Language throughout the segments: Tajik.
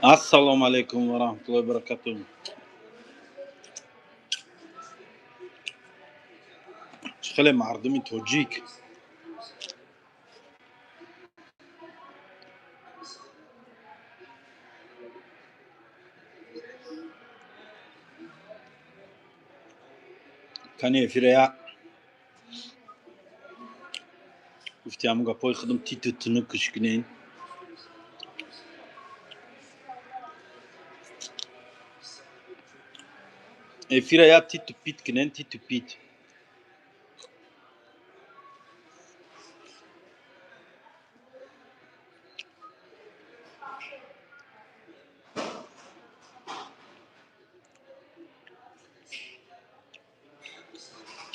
Ассалому алайкум ва раҳматуллоҳи ва баракатуҳ. Чӣ хеле мардуми тоҷик. Кани эфирая гуфти ҳамун гапҳои худам титу тунук кунен. Эфирая титу пит кунен, титу пит.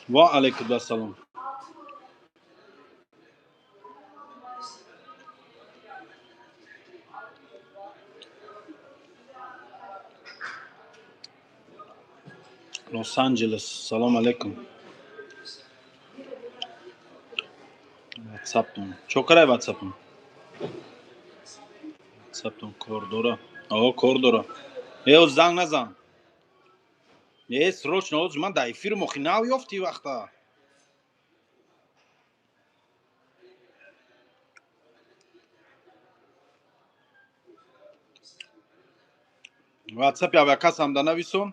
Ва алайкум ассалом. Лос-Анҷелес, салом алайкум. Ватсаптон. Чо карай ватсапон? Ватсаптон кор дора. О, кор дора. Э, занг назан. Э, срочно, оз ман дар эфир мохи нав ёфти вақта. Ватсапи авиакассам да нависон.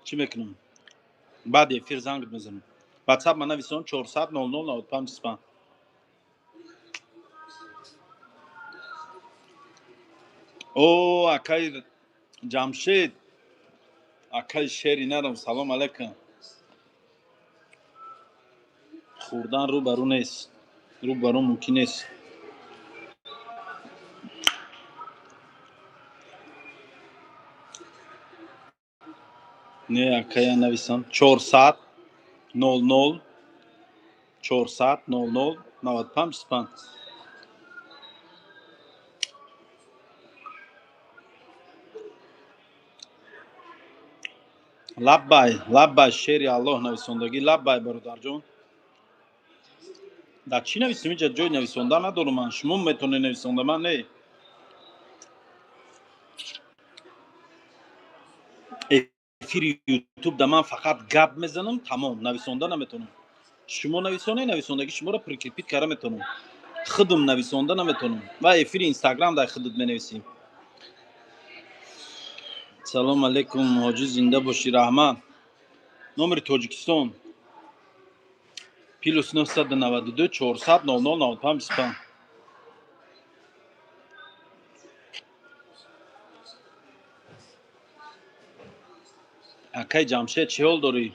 Чӣ мекунам? Баъди эфир зангт мезанам. Ватсап ма нависон 400 00 95 25. О, акай Ҷамшед, акай шери нарам, салом алайкум. Хӯрдан рӯ ба рӯ нест. Рӯ ба рӯ мумкин нест. Не, акая нависам 400 00 400 00 95 25. Лаббай, лаббай, шери Аллоҳ нависондагӣ, лаббай, бародарҷон. Дар чӣ нависем? Инҷа ҷой нависонда надорам ман. Шумо метавонед нависонда, ман не. Эфири ютуб да ман фақат гап мезанам, тамом, нависонда наметавонам. Шумо нависонед, нависондагӣ шуморо прикрепить карда метавонам. Худам нависонда наметавонам. Ва эфири инстаграм дар худат менависем. Салом алейкум, ҳоҷӣ, зинда бошӣ, раҳмат. Номери Тоҷикистон плюс 992 400 00 95 25. Акай Ҷамшед, чӣ ҳол дорӣ?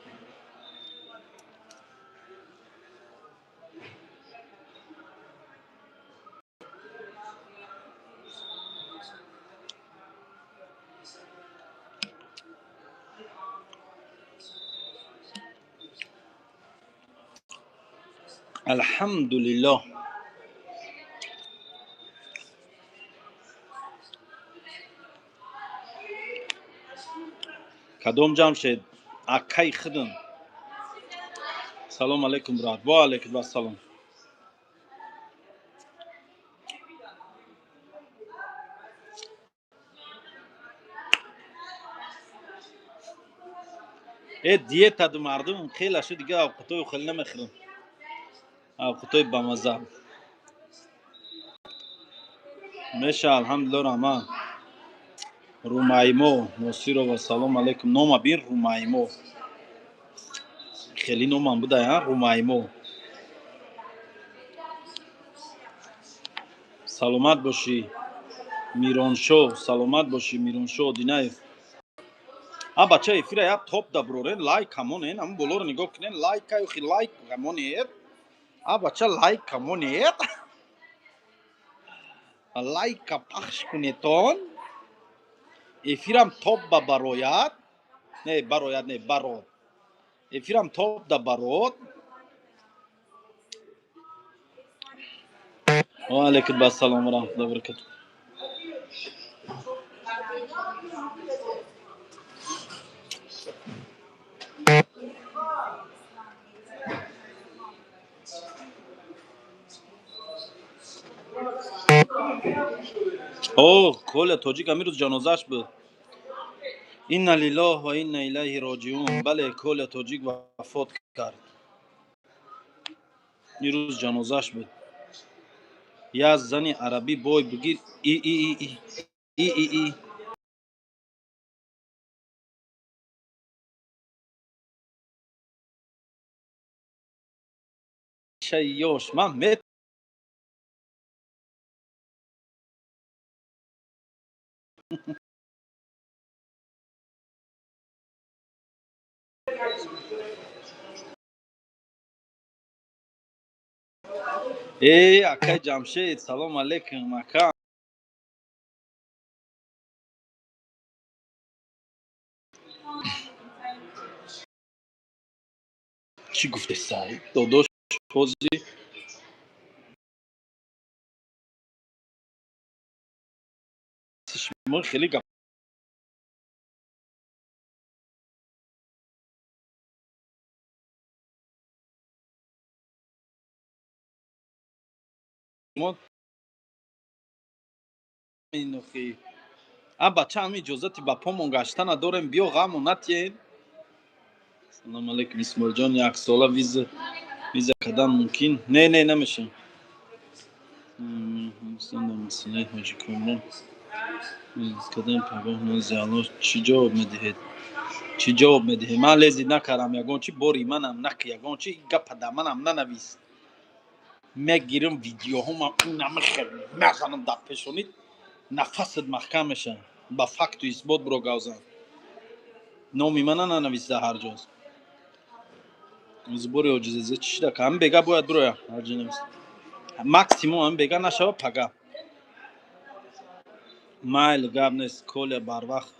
Алҳамдулиллоҳ. Кадом Ҷамшед? Акай худам. Салом алейкум, брат. Ва алейкум ассалом. Э, диета ду мардум хела шуд, дига овқатои хеле намехӯрам. Овқатои бамаза. Меша, алҳамдулиллоҳ, раҳмат. Румаймо Носирова, салом алейкум. Нома бин, Румаймо. Хеле номам буда, а? Румаймо. Саломат бошӣ. Мироншо, саломат бошӣ, Мироншо Одинаев. А бача, эфира я топ да брорен, лайк камонен, ам болоро нигоҳ кунен, лайк каюхи лайк камонед. А бача, лайк камонед. Лайка пахш кунетон. Эфирам топ ба барояд. Не, барояд, не, барод. Эфирам топ да барод. Ва алейкум ассалом ва раҳматуллоҳи ва баракатуҳ. О, Коля Тоҷик ҳамин рӯз ҷанозааш буд. Инна лиллоҳ ва инна илайҳи роҷиун. Бале, Коля Тоҷик вафот кард. Ин рӯз ҷанозааш буд. Я зани арабӣ бой бигир. И и и и и и и ёш ман ме Э, акай Ҷамшед, салом алейкум, ака. Чӣ гуфте сай? Додош ҳози шумо хеле гап мо а бача ҳам иҷозати ба помон гашта надорем, биё ғаму натиен. Салом алейкум, Исмоилҷон, яксола виза кардан мумкин? Не, не, намеша. Масъалаи ҳоҷи Комрон кардан пагоҳ назди Аллоҳ чӣ ҷавоб медиҳед? Чӣ ҷавоб медиҳед? Ман лези накардам ягон чи, бори манам нак ягон чи, гапа да манам нанавис. Мегирам видеоҳома намехел мезанам дар пешонит, нафасат маҳкам меша. Ба факту исбот биро гавзан. Номи мана нанависта ҳар ҷоз. Сбори ҳоҷизезе чӣ шида? Ҳамин бега бояд бироя, ҳар ҷо навист. Максимум ҳамин бега нашава пага. Майли, гап нест. Коля барвақт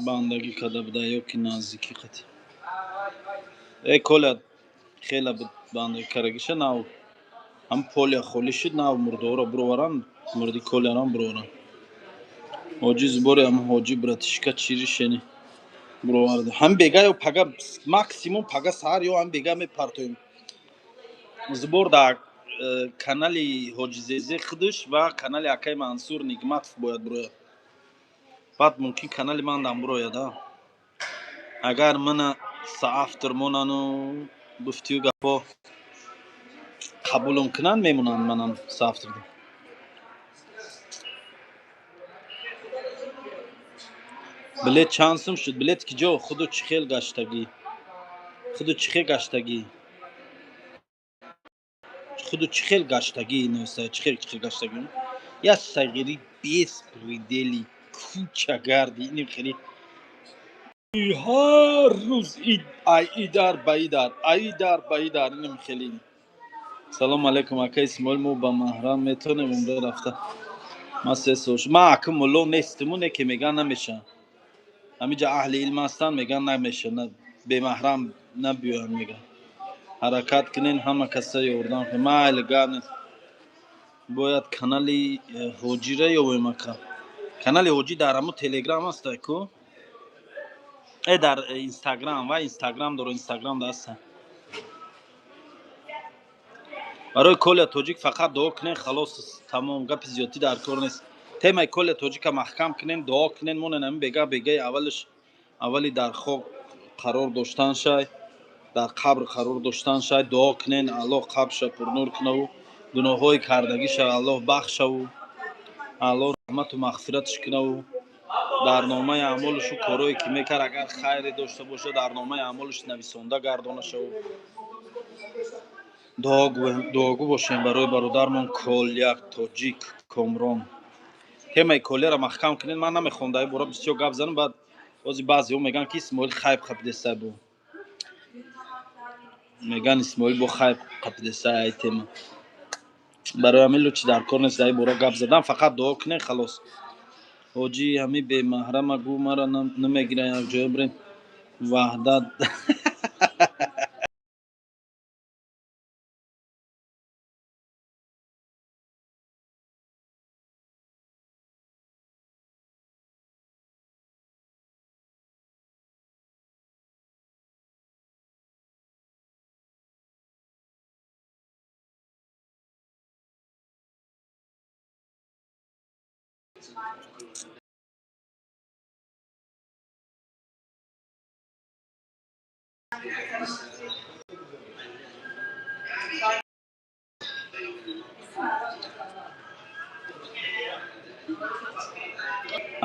бандагӣ карда буда ё ки наздикӣ қати? Э, Коля хела буд бандагӣ карагиша, нав ҳам поля холӣ шуд, нав мурдаҳоро бироваранд, мурди Колярам бироваранд. Ҳоҷи сбори ҳам ҳоҷи братишка чӣ решение бировард? Ҳам бега ё пага, максимум пага саҳар ё ҳам бега мепартоем. Сбор дар канали Ҳоҷизезе худаш ва канали акай Мансур Нигматов бояд бирояд. Баъд мумкин канали мандам бирояд, а? Агар мана соавтор монану гуфтию гапо қабулум кунанд, мемонанд манам соавтор. Билет чанд сум шуд? Билет ки ҷо? Худу чӣ хел гаштагӣ? Худу чӣ хел гаштагӣ? Худу чӣ хел гаштагӣ? Нависта чӣ хел, чӣ хел гаштагӣ? Я сағири беспредели кӯчагарди иним хеле ҳар рӯз ай идар ба идар, ай дар ба идар, иним хеле. Салом алейкум, ака Исмоил, мо ба маҳрам метавонем умра рафта? Ман 3 сол шуд. Ман ака мулло нестиму, не ки меган намеша. Ҳамиҷа аҳли илм ҳастанд, меган намеша, бемаҳрам набиёянд, меган. Ҳаракат кунен, ҳама каса ёрдам кунен. Майли, гап нест. Бояд канали ҳоҷира ёбем, ака. Канали ҳоҷӣ дар ҳамо Телеграм аста ку? Э, дар Инстаграм ва Инстаграм доро, Инстаграм да аста. Барои Коля Тоҷик фақат дуо кунен, халос, тамом, гапи зиёдтӣ дар кор нест. Темаи Коля Тоҷика маҳкам кунен, дуо кунен, монен ҳамин бега бегаи аввалаш аввали дар хок қарор доштан шай, дар қабр қарор доштан шай, дуо кунен, Аллоҳ қабрша пурнур кунаву гуноҳҳои кардагиша Аллоҳ бахшаву Аллоҳ раҳмату мағфиратш кунаву дар номаи аъмолушу корое ки мекард, агар хайре дошта бошад, дар номаи аъмолуш нависонда гардона шаву. Дуогӯ бошем барои бародармон Коля Тоҷик Комрон. Темаи Коляро маҳкам кунед. Ман намехоҳам дар ин бора бисёр гап занам, баъд бози баъзеҳо мегӯянд ки Исмоил хайб қапидеста бу. Мегӯянд Исмоил бо хайб қапидеста ай тема. Барои ҳамин лучи дар кор нест дар ин бора гап задан, фақат дуо кунед, халос. Ҳоҷӣ ҳами бемаҳрама гӯ мара намегиранд якҷоя бирем. Ваҳдат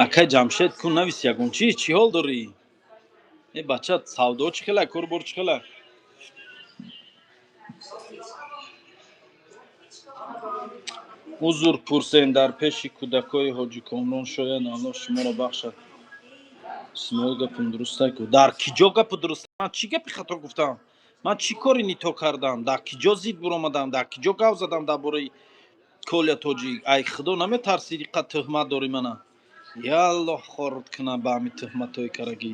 Акай Ҷамшед, ку навис ягон чӣ? Чӣ ҳол дорӣ? Э бача, савдо чӣ хела, корбор чӣ хела? Узр пурсем дар пеши кӯдакои Ҳоҷи Комрон, шояд Аллоҳ шуморо бахшад. Исмоил, гапум дурустай ку? Дар ки ҷо гапу дуруст? Ман чӣ гапи хато гуфтам? Ман чӣ кори нито кардам? Дар ки ҷо зид буромадам? Дар ки ҷо гап задам дар бораи Коля Тоҷик? Ай худо наметарсӣ, иқад тӯҳмат дорӣ мана? Я Аллоҳ, хорат кунам ба ҳамин тӯҳматҳои карагӣ.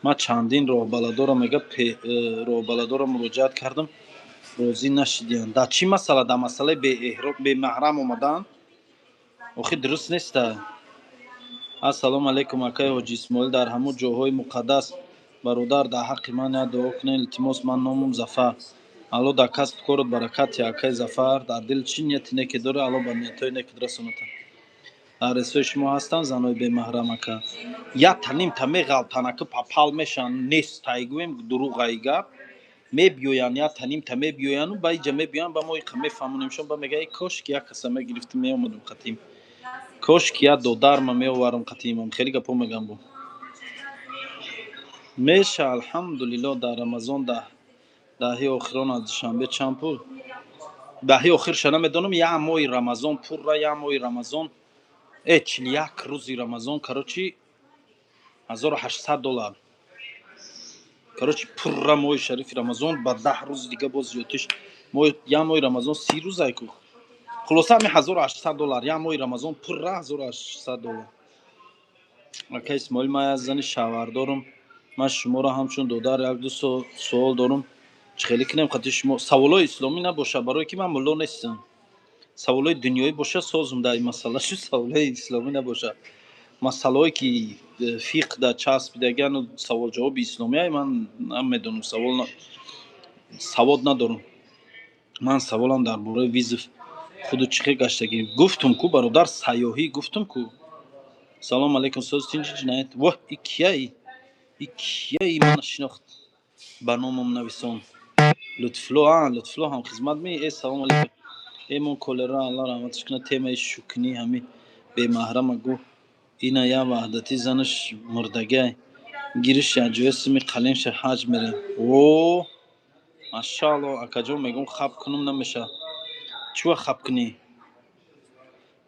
Ман чандин роҳбаладорам, мега, роҳбаладорам муроҷиат кардам, розӣ нашидиянд. Дар чӣ масъала? Дар масъалаи бемаҳрам омадан? Охи дуруст неста. Ассалому алайкум, акай Ҳоҷи Исмоил, дар ҳамун ҷоҳои муқаддас бародар, дар ҳаққи ман як дуо кунед, илтимос. Ман номам Зафар. Алло дар касбу корот баракат диҳад, акай Зафар. Дар дил чӣ нияти неке дорӣ, Алло ба ниятҳои некат расонад. Дар ресои шумо ҳастанд занои бемаҳрам, ака? Якта нимта меғалтан, ака, папал мешаванд, нест тайгӯем, дурӯғ ай гап. Мебиёянд, якта нимта мебиёяну ба иҷа мебиёянд, ба мо иқа мефаҳмонемшон, ба мега: кошки як каса мегирифтим, меомадум қатим, кошки як додарма меоварам қатимам. Хеле гапҳо мегӯям, бо меша. Алҳамдулилло, дар Рамазон даҳи охирон аз Душанбе чанд пул? Даҳи охирша намедонам, як моҳи Рамазон пурра, як моҳи Рамазон, 41 рӯзи Рамазон, короче, 1800 доллар. Короче, пурра моҳи шарифи Рамазон ба 10 рӯзи дига боз зиёдтиш. Як моҳи Рамазон 30 рӯзай ку. Хулоса, ҳами 1800 доллар, як моҳи Рамазон пурра 1800 доллар. Ака Исмоил, ман як зани шавҳардорам, ман шуморо ҳамчун додар як ду суол дорам, чӣ хеле кунем қати шумо? Саволҳои исломӣ набоша, барое ки ман мулло нестам. Саволҳои дунёӣ боша, созум дар ин масъала. Шу саволҳои исломӣ набоша, масъалаҳое ки фиқҳ дар часпидагану саволҷавоби исломӣ, ман намедонам, савол савод надорам. Ман саволам дар бораи вызов, худу чӣ хел гаштагӣ? Гуфтум ку, бародар, сайёҳӣ гуфтум ку. Салому алайкум, соз тинҷи ҷиноят. Воҳ, и кияи, и кияи мана шинохт, ба номам нависон. Лутфулло, а Лутфулло ҳам хизмат ми. Э, салому алайкум. Э, мо колера, Алло раҳматаш кунад, темаи шукнӣ, ҳами бемаҳрама гу. Ина я ваҳдатӣ, занаш мурдагай, гириш яҷоя сими қалимша ҳаҷ мерем. О, машаалло, акаҷон, мегӯм хаб кунум, намеша. Чӣ вақт хаб кунӣ?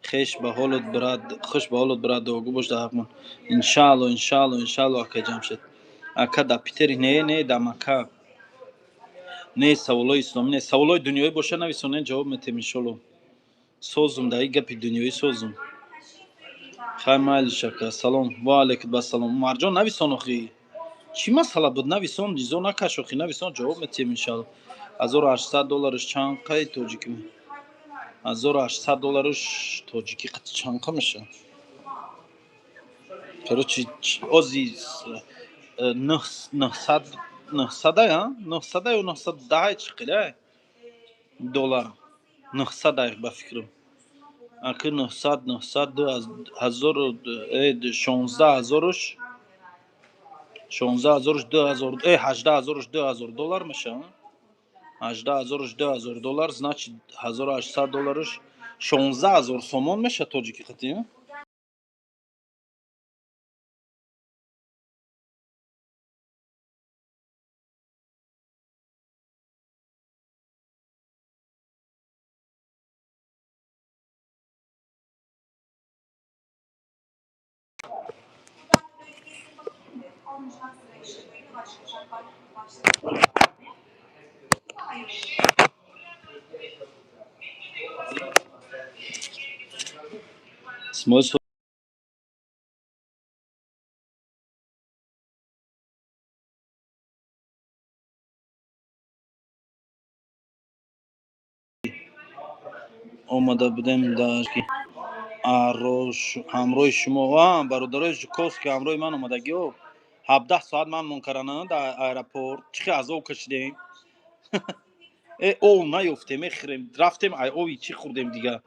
Хеш ба ҳолат, брат, хуш ба ҳолат, брат, дуогӯ бош дар ҳақмон. Иншаалло, иншаалло, иншаалло, акай Ҷамшед. Ака, дар Питери? Не, не, дар Макка. Не, саволҳои исломӣ не, саволҳои дунёӣ боша, нависонен, ҷавоб метем, иншолло. Созум, дар ин гапи дунёӣ созум. Хай, майлиш, ака. Салом, ва алайкум бассалом. Умарҷон, нависон, охи чӣ масъала буд? Нависон, низо накаш, охи нависон, ҷавоб метиҳем, иншалло. 1800 доллараш чанд қай тоҷикӣ? 1800 доллараш тоҷикӣ чанд қа мешавад? Короче, ози нӯҳсад, нӯҳсадай, нӯҳсада ё 910, чӣ қидай доллар? 900-ай, ба фикрам, аки 900, 900, ҳазору 16 ҳазоруш, 16 ҳазоруш 2000, 18 ҳазоруш 2000 доллар мешавад. 18 ҳазоруш 2000 доллар, значит, 1800 доллараш 16 000 сомон мешавад тоҷики қатӣ. Исмоил. Омада будем дар ҳамроҳи шумо, бародарои Жуковский, ҳамроҳи ман омадагио. 17 соат ман монкарана дар аэропорт, чӣ хел азоб кашидем. Э, ов наёфтем, мехӯрем. Рафтем, ай ови чӣ хӯрдем дига?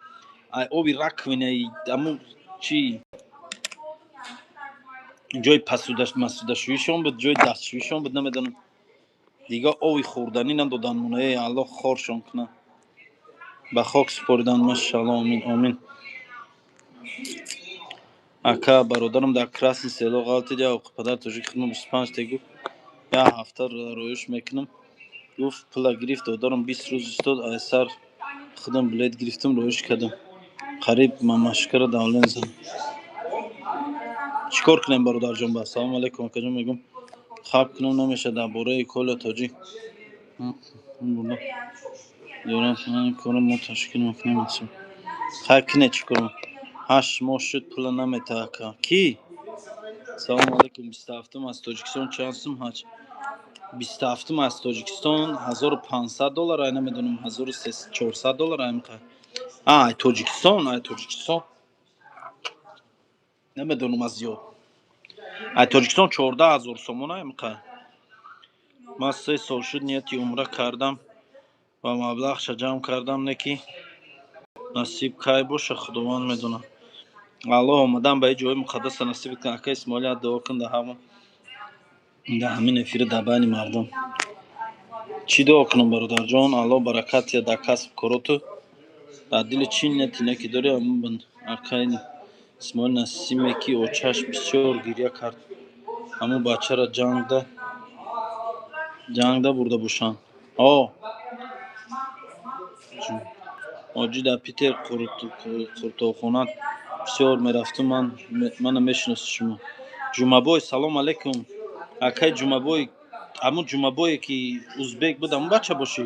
Ай ови раковинаи аму чӣ, ҷои пасудашӯишон буд, ҷои дастшӯишон буд, намедонам. Дига ови хӯрданӣ надодан мона. Э, Аллоҳ хоршон кунад, ба хок супоридан. Машаалло, омин, омин. Ака, бародарам дар Красный Село ғалтид, я падар тоҷик хидмат 25 те гуфт, як ҳафта роюш мекунам гуфт, пула гирифт, додарам 20 рӯз истод, айсар худам билет гирифтам, роюш кардам, қариб мамашкара давлен зад. Чӣ кор кунем, бародарҷон? Ба ассалому алайкум, акаҷон, мегӯм хаб кунам, намешавад. Дар бораи Коля тоҷик дорам, корро мо ташкил мекунем. Хай, кине, чӣ кор? 8 моҳ шуд, пула намета, ака. Кӣ? Салому алайкум, 27-ум аз Тоҷикистон чанд сум ҳаҷ? 27-ум аз Тоҷикистон 1500 доллар, ай намедонам, 1400 доллар, ай миқа. Ай Тоҷикистон, ай Тоҷикистон намедонам, аз зиёд. Ай Тоҷикистон 14 000 сомон, ай миқа. Ман 3 сол шуд, нияти умра кардам ва маблағша ҷамъ кардам, не ки насиб кай боша, Худованд медонад. Аллоҳ омадан ба ин ҷои муқаддаса насиб кунад. Ака Исмоил, як дуо кун дар ҳамон, дар ҳамин эфири, дар байни мардум. Чӣ дуо кунам, бародарҷон? Аллоҳ баракат диҳад дар касб короту, дар дили чӣ нияти неке дорӣ. Акай Исмоил, Насиме ки очаш бисёр гиря кард, ҳамун бачаро ҷангда бурда бошанд. О Оҷӣ, дар Питер қуртобхона бисёр мерафтум, ман мана мешиносӣ шумо. Ҷумабой, салом алайкум, акай Ҷумабой. Ҳамун Ҷумабое ки узбек буд, ҳамун бача бошӣ?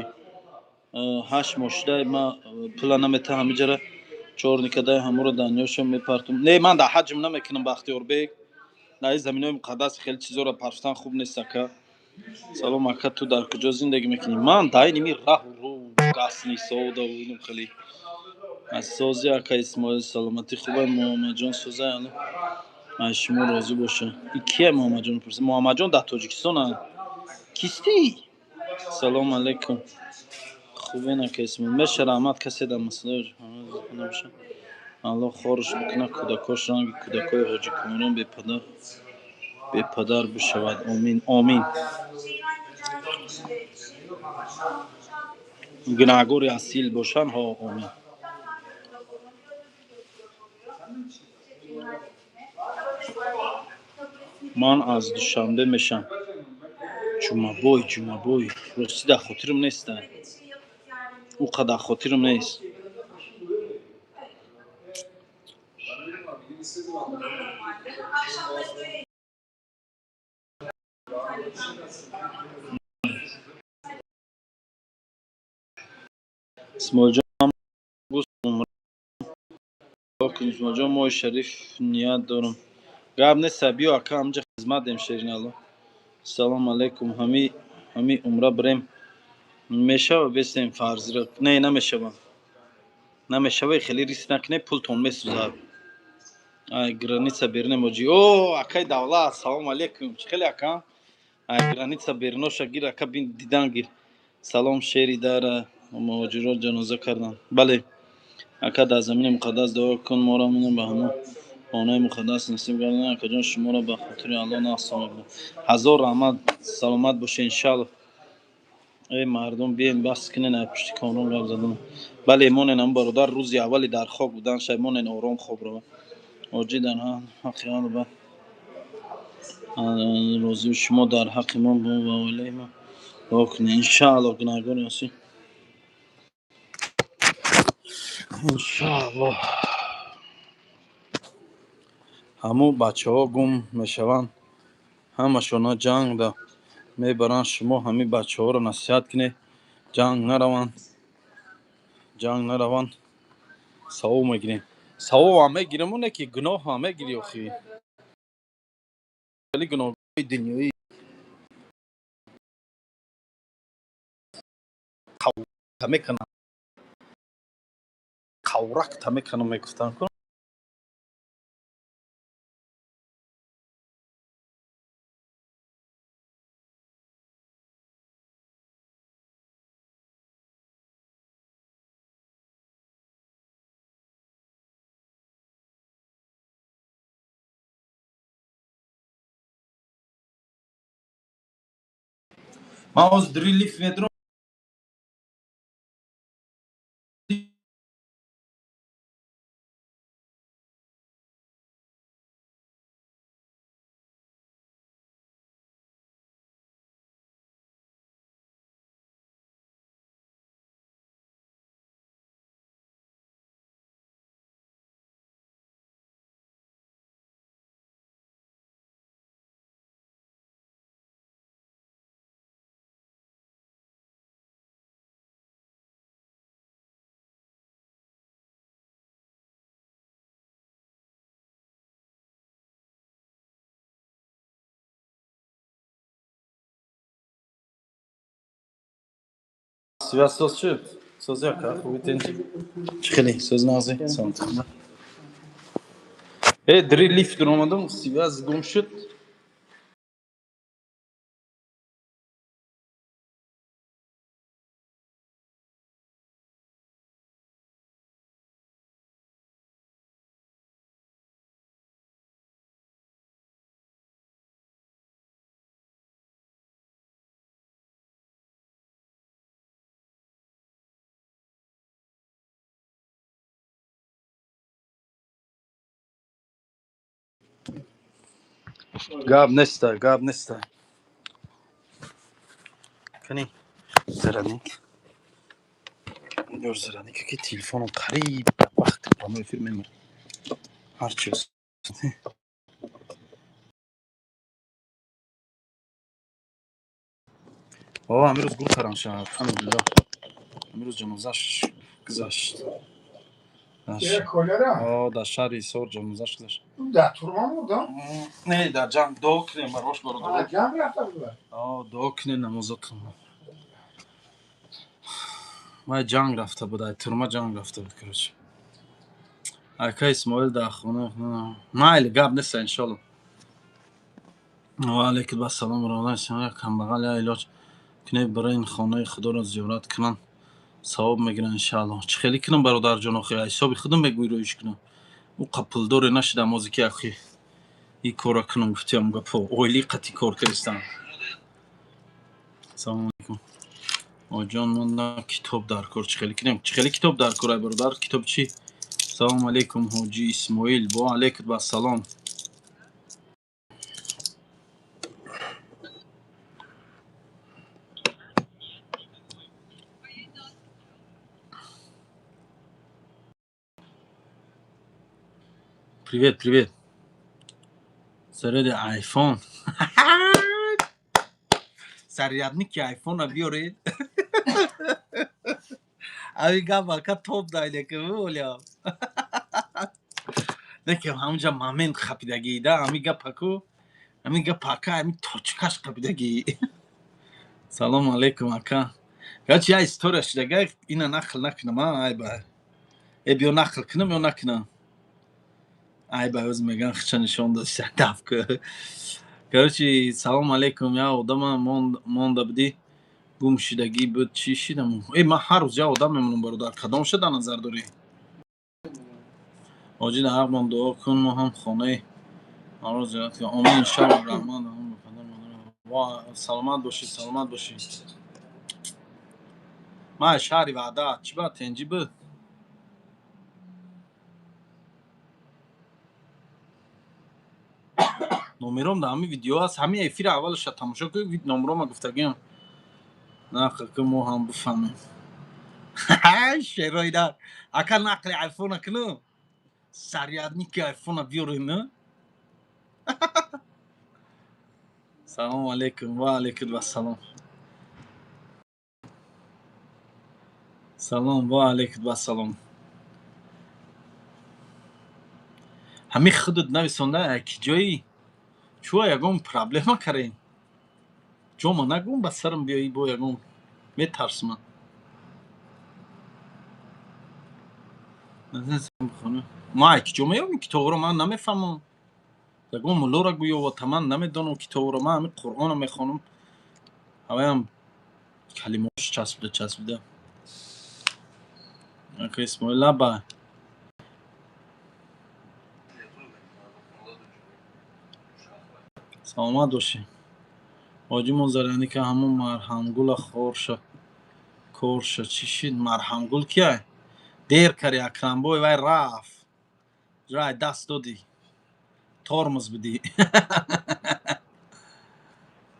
8 моҳ шуда, ма пула намета, ҳамиҷара чорникадай, ҳамуро данёшо мепартум. Не, ман дар ҳаҷм намекунам, Бахтиёрбек. Дар ин заминои муқаддас хеле чизоро партофтан хуб нест, ака. Салом, ака, ту дар куҷо зиндагӣ мекунӣ? Ман дар ин раҳу рӯ гаснисода инам хеле аз сози. Ака Исмоил, саломатӣ хуба? Муҳаммадҷон созай, алло аз шумо розӣ боша. И кия Муҳаммадҷон пурса? Муҳаммадҷон дар Тоҷикистон кистӣ? Салому алайкум, хубен, ака Исмоил? Меша, раҳмат. Касе дар масъала набоша, Аллоҳ хорш бикунад, кӯдакош ранги кӯдакои ҳоҷи Комрон бепадар бишавад. Омин, омин. Гунаҳгори асил бошанд, ҳо, омин. Ман аз Душанбе мешам. Ҷумабой, Ҷумабой, ростӣ дар хотирам неста, ӯ қадар хотирам нест. Исмоилҷон, Исмоилҷон, моҳи шариф ният дорам. Гап неста, биё, ака, ҳамҷа хизмат дем, шериналло. Салому алайкум, ҳами умра бирем мешава, бесем фарзиро? Не, намешава, намешава, хеле риск накунед, пултон месӯзад. Ай граница берунем, оҷи. О, акай Давлат, салому алайкум, чӣ хеле, ака? Ай граница беруноша гир, ака, бин, дидан гир. Салом, шери дара муҳоҷирот ҷаноза карданд. Бале, ака, дар замини муқаддас дуо кун, моро ба ҳамон хонаи муқаддас насиб гардонад. Акаҷон, шуморо ба хотири Аллоҳ нақс мекунам. Ҳазор раҳмат, саломат бошед, иншаалло. Эй мардум, биен, бас кунен ай пушти Комрон гап задан. Бале, монен, ам бародар рӯзи аввали дар хок будан шай, монен, ором хоб рава. Оҷи, дар ҳаққи ба розии шумо дар ҳаққи мо ва оилаи мо дуо кунед, иншаалло. Гунаҳгори ҳастӣ, иншааллоҳ. Ҳамун бачаҳо гум мешаванд, ҳамашона ҷангда мебаранд. Шумо ҳамин бачаҳоро насиҳат кунед, ҷанг нараванд, ҷанг нараванд. Савоб мегирем, савобам мегирем, оне ки гуноҳам мегири, охи, хеле гуноҳҳои дунёӣ мекунам, қавракта мекунам, мегуфтанд. Ман ҳозир дри лифт медурам. Связь соз шуд? Соз яка, хуби тенҷи. Чӣ хеле? Соз нағзи? Салом. Дри лифт омадам, связь гум шуд. Гап неста, гап неста. Кани зарадник. Ёр зарадник ки телефоном қариб вақт прямой эфир мемурд. Ҳар чиз. О, амирӯз гул карам шад, алҳамдулиллоҳ. Амирӯз ҷанозаш гузашт. Холера? О, дар шаҳри Ҳисор ҷанозаш гузашт. Дар турма мурдам? Не, дар ҷанг. Дуо кунем барош, бародар. Ҷанг рафта буда? О, дуо кунем намозотон. Вай ҷанг рафта буд, ай турма ҷанг рафта буд, короче. Ака Исмоил дар хона. Майли, гап нест, иншолло. Ва алайкум ассалом ва раҳматуллоҳ. Камбағал я илоҷ кунед, барои ин хонаи худоро зиёрат кунанд, савоб мегиранд иншааллоҳ. Чӣ хеле кунам, бародарҷон, охи ҳисоби худам мегӯй роиш кунам. Ӯ қапулдоре нашидам озе ки ахи ин кора кунам, гуфтиам гапо оилӣ қатъи кор кардистам. Салому алайкум. Оҷон, ман на китоб дар кор, чӣ хеле кунем? Чӣ хеле китоб дар кор, ай бародар? Китоб чӣ? Салому алайкум, ҳоҷи Исмоил. Бо алайкум ассалом. Привет, привет. Заряди айфон. Зарядники айфона биёред. Ави гап ака топ дайлеки оля. Лекин ҳамунҷа момент хапидагӣ да, ҳами гапаку, ҳами гап ака, ҳами точкаш хапидагӣ. Салому алайкум ака. Гачи я история шидага, ина нақл накунам, а, ай ба. Э биё нақл кунам ё накунам? Ай ба оз меган хича нишон дод, даф ку. Короче, салому алайкум, я одама монда будӣ, гум шидагӣ буд, чӣ шидам? Э, ман ҳар рӯз я одам мемонам, бародар, кадом шуда назар дорӣ? Ҳоҷи, дар ҳаққмон дуо кун, мо ҳам хонаи маро зиёрат кунем. Омин, иншаллоҳ, раҳмат. Ва саломат бошӣ, саломат бошӣ. Ман аз шаҳри Ваҳдат, чӣ ба тенҷӣ буд? Номером дар ҳамин видео аст, ҳамин эфири аввалаша тамошо кунед, номерома гуфтагиам. Нақл ки мо ҳам бифаҳмем. Шерои дар. Ака нақли айфона кунам? Зарядники айфона биёрем, на? Салому алайкум, ва алайкум ассалом. Салом, ва алайкум ассалом. Ҳамин худат нависонда, ки ҷои чӯ ягон проблема карем? Ҷома нагум ба сарам биёӣ, бо ягон метарсман. Ман ки ҷо меёбем китобро, ман намефаҳмам. Ягон муллоро гӯё ман намедонам китобро, ман ҳамин Қуръонро мехонам. Ҳаваям калимаҳош часпида часпида. Ака Исмоил лаба. Саломат бошӣ. Ҳоҷи Мозаряника, ҳамон Марҳамгула хорша корша чӣ шид? Марҳамгул кияй? Дер кари, Акрамбой, вай рафт, рай даст додӣ, тормоз бидӣ.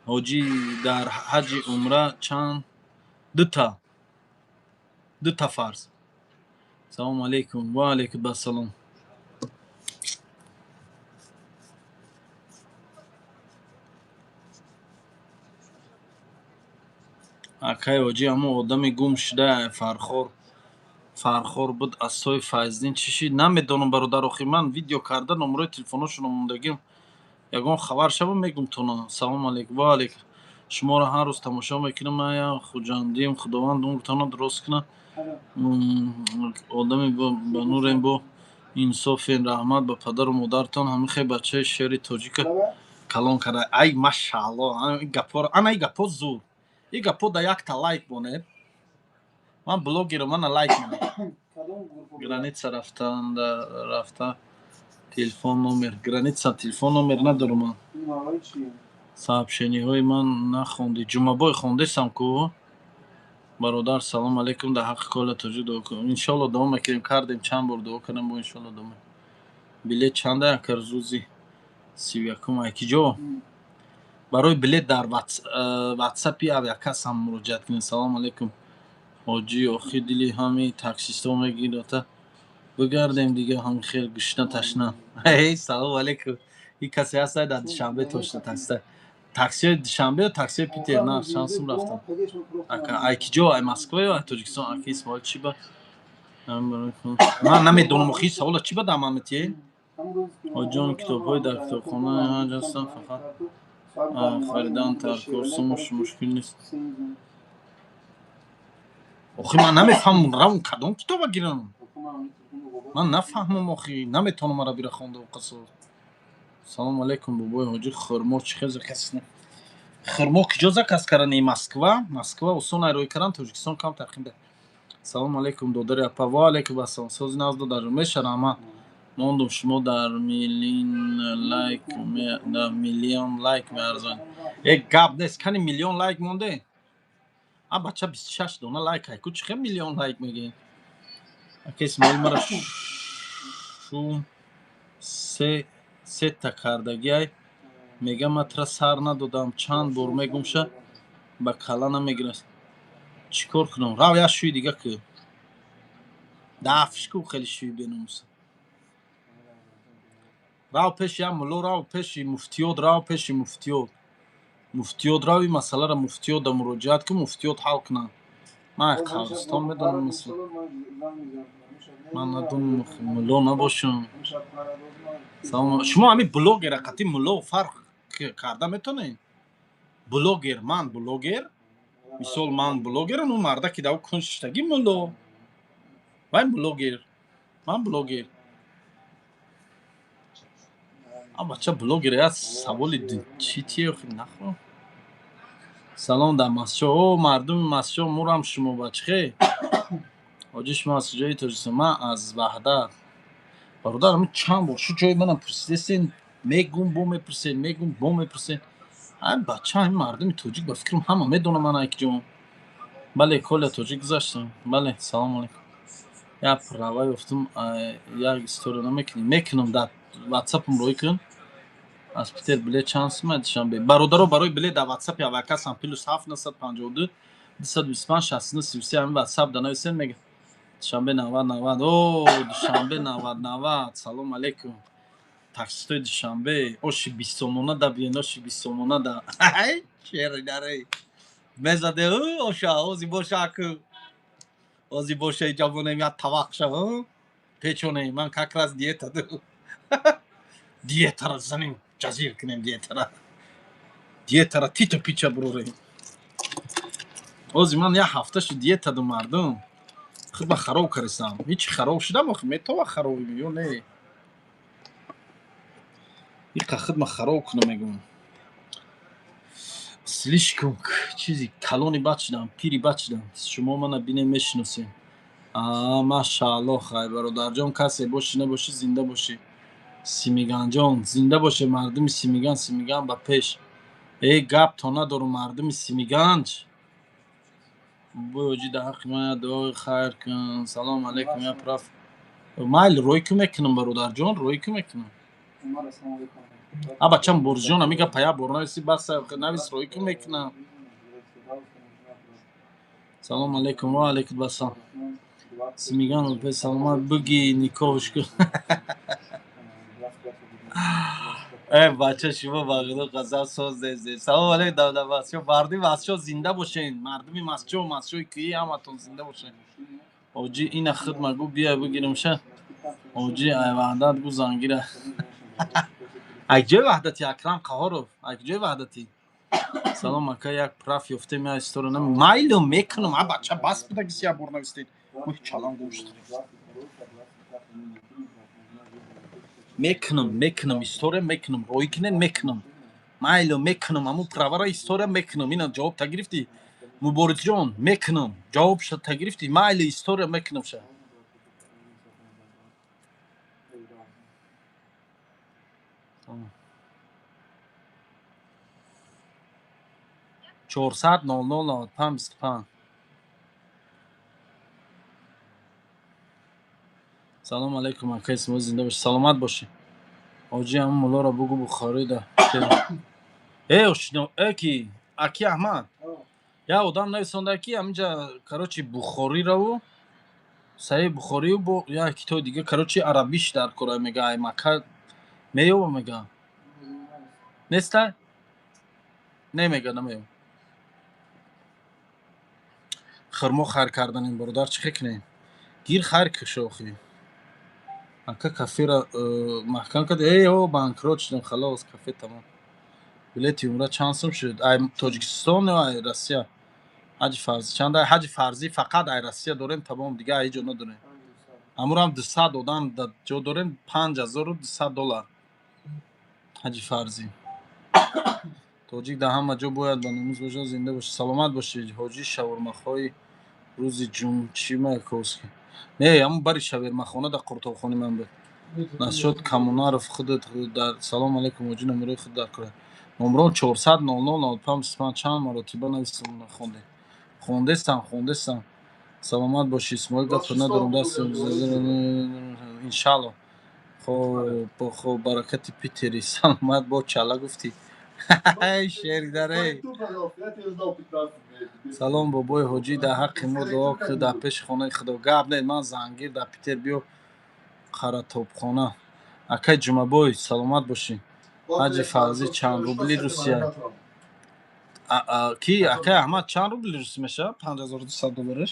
Ҳоҷӣ, дар ҳаҷи умра чанд дута фарз? Салому алейкум. Ва алейкум ассалом. Акай ҳоҷӣ, ҳамон одами гум шуда Фархор буд, асои Файздин чӣ шид? Намедонам, бародар. Охи ман видео карда, номерои телефоношонро мондагим. Ягон хабар шава, мегум тона. Салому алейкум. Ва алейкум. Шуморо ҳар рӯз тамошо мекунам, ая Хуҷандием. Худованд умртонро дуруст кунад. Одами ба нурем, бо инсофен. Раҳмат ба падару модартон, ҳамин хел бачаи шери тоҷика калон карда. Ай, машаалло, гапҳоро, ана и гапҳо зур, и гапҳо да якта лайк монед. Ман блогерам, мана лайк монед. Граница рафтан рафта, телефон номер, граница телефон номер надорам ман. Сообщениҳои ман нахондӣ, Ҷумъабой, хондесам ку, бародар. Салому алейкум, дар ҳаққи кола тоҷик дуо кун. Иншоалло, дуо мекунем, кардем, чанд бор дуо кардем, бо иншоалло дуо. Билет чанда, акар, рӯзи 31-ум айкиҷо? Барои билет дар ватсапи авиакассам муроҷиат кунед. Салому алейкум, ҳоҷӣ. Охи дили ҳами таксистҳо мегирата. Бигардем дига, ҳами хел гушна ташна. Салому алейкум. И касе ҳаста дар Душанбе точно таксиста? Таксиҳои Душанбе ё таксиҳои Питер? На, шансум рафтам. Ака, ай киҷо, ай Москва ё ай Тоҷикистон? Ака Исмоил, чӣ ба ман намедонам. Охи, савола чӣ ба дар ман метиҳед? Ҳоҷон, китобҳои дар китобхона ҳаҷ ҳастанд, фақат харидан таркор, сумуш мушкил нест. Охи ман намефаҳмам, равм кадом китоба гирам, ман нафаҳмам. Охи наметавонам арабиро хонда қасо. Салому алейкум, бобои ҳоҷӣ. Хурмо чӣ хел заказ? Хурмо киҷо заказ кардани? Москва, Москва осон рӯй кардан, Тоҷикистон камтар хинда. Салому алейкум, додари апа. Ва алейкум ассалом. Сози нағз, додарҷон, меша, раҳмат. Мондум, шумо дар миллин лайк, дар миллион лайк меарзонед. Э, гап нест, кани миллион лайк монде. А бача, 26 дона лайк айку, чӣ хел миллион лайк мегӯед? Ака Исмоил, мара шум се сета кардагиай, мегам, ман тра сар надодам, чанд бор мегумша, ба калла намегирад, чӣ кор кунам? Рав, як шӯи дига ку, дафш ку, хеле шӯи беномуса. Рав пеши як мулло, рав пеши муфтиёт, рав пеши муфтиёт, муфтиёт рав, ин масъаларо муфтиётда муроҷиат кун, муфтиёт ҳал кунанд. Ман қабристон медонам масъала, ман надонам, мулло набошам. Салом. Шумо ҳамин блогера қати мулло фарқ карда метавонед? Блогер, ман блогер, мисол, ман блогерам, ӯ марда ки дар кун шиштагӣ мулло, вай блогер, ман блогер. А бача блогер, я саволи чӣ тие нахо. Салом дар Масчо. О, мардуми Масчо, мурам шумо ба чихе. Ҳоҷи, шумо аз куҷои Тоҷикистон? Ман аз Ваҳдат, бародар. Ами чанд бор шу ҷои манам пурсидесен, мегум, бо мепурсед, мегум, бо мепурсед. Ай бача, ҳамин мардуми тоҷик, ба фикрам, ҳама медонам ман айкиҷо. Бале, коля тоҷик гузаштам, бале. Салому алейкум. Як права ёфтум, як история намекунӣ? Мекунам, дар ватсапам рӯй кун. Аз Питер билет чанд сум Душанбе? Бародаро, барои билет дар ватсапи авакасам +7 952 225 69 33, ҳамин ватсап да нависен, мега. Душанбе 90 90, о, Душанбе 90 90. Салому алейкум, таксистои Душанбе, оши 20 сомона да биен, оши 20 сомона да шери даре мезаде оша. Ози боша, аку, ози боша, иҷа монем, як тавақ шава печонем. Ман как раз диета ду, диетара занем, ҷазир кунем, диетара титу пича бурорем. Ози ман як ҳафта шуд диета ду, мардум, худ хароб кардистам. Ҳичи хароб шудам, охи метова хароби ё не? Иқа худма хароб кунам, мегӯм, слишком чизи калони бад шудам, пири бад шудам. Шумо мана бинем, мешиносем. Машаалло, хай, бародарҷон, касе бошӣ набошӣ, зинда бошӣ. Симиганҷон, зинда боше мардуми Симиган. Симиган ба пеш. Э, гап то надорум, мардуми Симиганҷ. Бой оҷи, да ҳаққи ман я дуои хайр кун. Салом алейкум, я прав. Майли, рӯй ку мекунам, бародарҷон, рӯй ку мекунам. А бачам Борзҷон, ами гапа я бор нависи, бас навис, рӯй ку мекунам. Салом алейкум, ва алейкум ассалом. Симиган пе саломат буги, никоҳш ку. Э, бача, шумо ба худо қасам, соз дезде. Салом алейкум, давда масчо, мардуми масчо зинда бошен, мардуми масчо, масчои кӯҳӣ ҳаматон зинда бошен. Оҷи, ина худ магу бия бигирам ша. Оҷи, ай Ваҳдат гу зангира. Ай ҷои Ваҳдати, Акрам Қаҳоров, ай ҷои Ваҳдати. Салом, ака, як прав ёфтем, я история нам. Майлу мекунам, а бача, бас бидаги, я бор навистед. Ой, чалам гӯшт. Мекунам, мекунам, история мекунам, рӯй кинен, мекунам. Майлу мекунам, аму правара история мекунам. Ина ҷавоб та гирифтӣ? Муборизҷон, мекунам. Ҷавоб та гирифтӣ? Майли, история мекунам ша. 400 00 95 25. Салом алейкум, ака Исмоил, зинда бошӣ, саломат бошӣ. Оҷи, ҳамун муллоро бугу Бухорӣ да. Э, ошино, э ки, аки Аҳмад. Я одам нависонда ки ҳаминҷа, короче, Бухорираву Саҳиҳи Бухорию бо як китоби дига, короче, арабиш дар кора мега, ай Макка меёба мега. Нестай? Не мега, намеёб. Хурмо хайр карданем, бародар, чӣ хе кунем? Гир хайр кушо охи. Ака, кафера маҳкам кард. Эй, о, банкрот шудем, халос, кафе тамом. Билети умра чанд сум шуд? Ай Тоҷикистон ё ай Россия? Ҳаҷи фарзӣ чанд? Ай ҳаҷи фарзӣ фақат ай Россия дорем, тамом, дига ай ҷо надорем. Амурам 200 одам дар ҷо дорем, 5200 доллар. Ҳаҷи фарзӣ. Тоҷик дар ҳама ҷо бояд ба номус бошад, зинда бошад. Саломат бошед, ҳоҷӣ, шаурмахои рӯзи ҷумчи Маяковский. Не, ҳамун бари шавермахона дар қуртобхони ман буд. Насчёт Коммунаров худат дар. Салом алейкум, ҳоҷӣ, номерои худ дар кора. Номером 400 00 95 25, чанд маротиба навистам, нахондем. Хондестам, хондестам. Саломат бошӣ, Исмоил, гапа надорам, даст иншалло. Хоб, хоб, баракати Питери, саломат бо чала гуфтӣ. Ай шеридарей. Салом, бобои ҳоҷӣ, дар ҳаққи мо дуо кӯ дар пеши хонаи худо. Гап не, ман зангир дар Питер, биё Қаратобхона. Акай Ҷумабой, саломат бошӣ. Ҳаҷи фарзӣ чанд рубли Русия? Ки, акай Аҳмад, чанд рубли русӣ мешавад 5200 доллараш?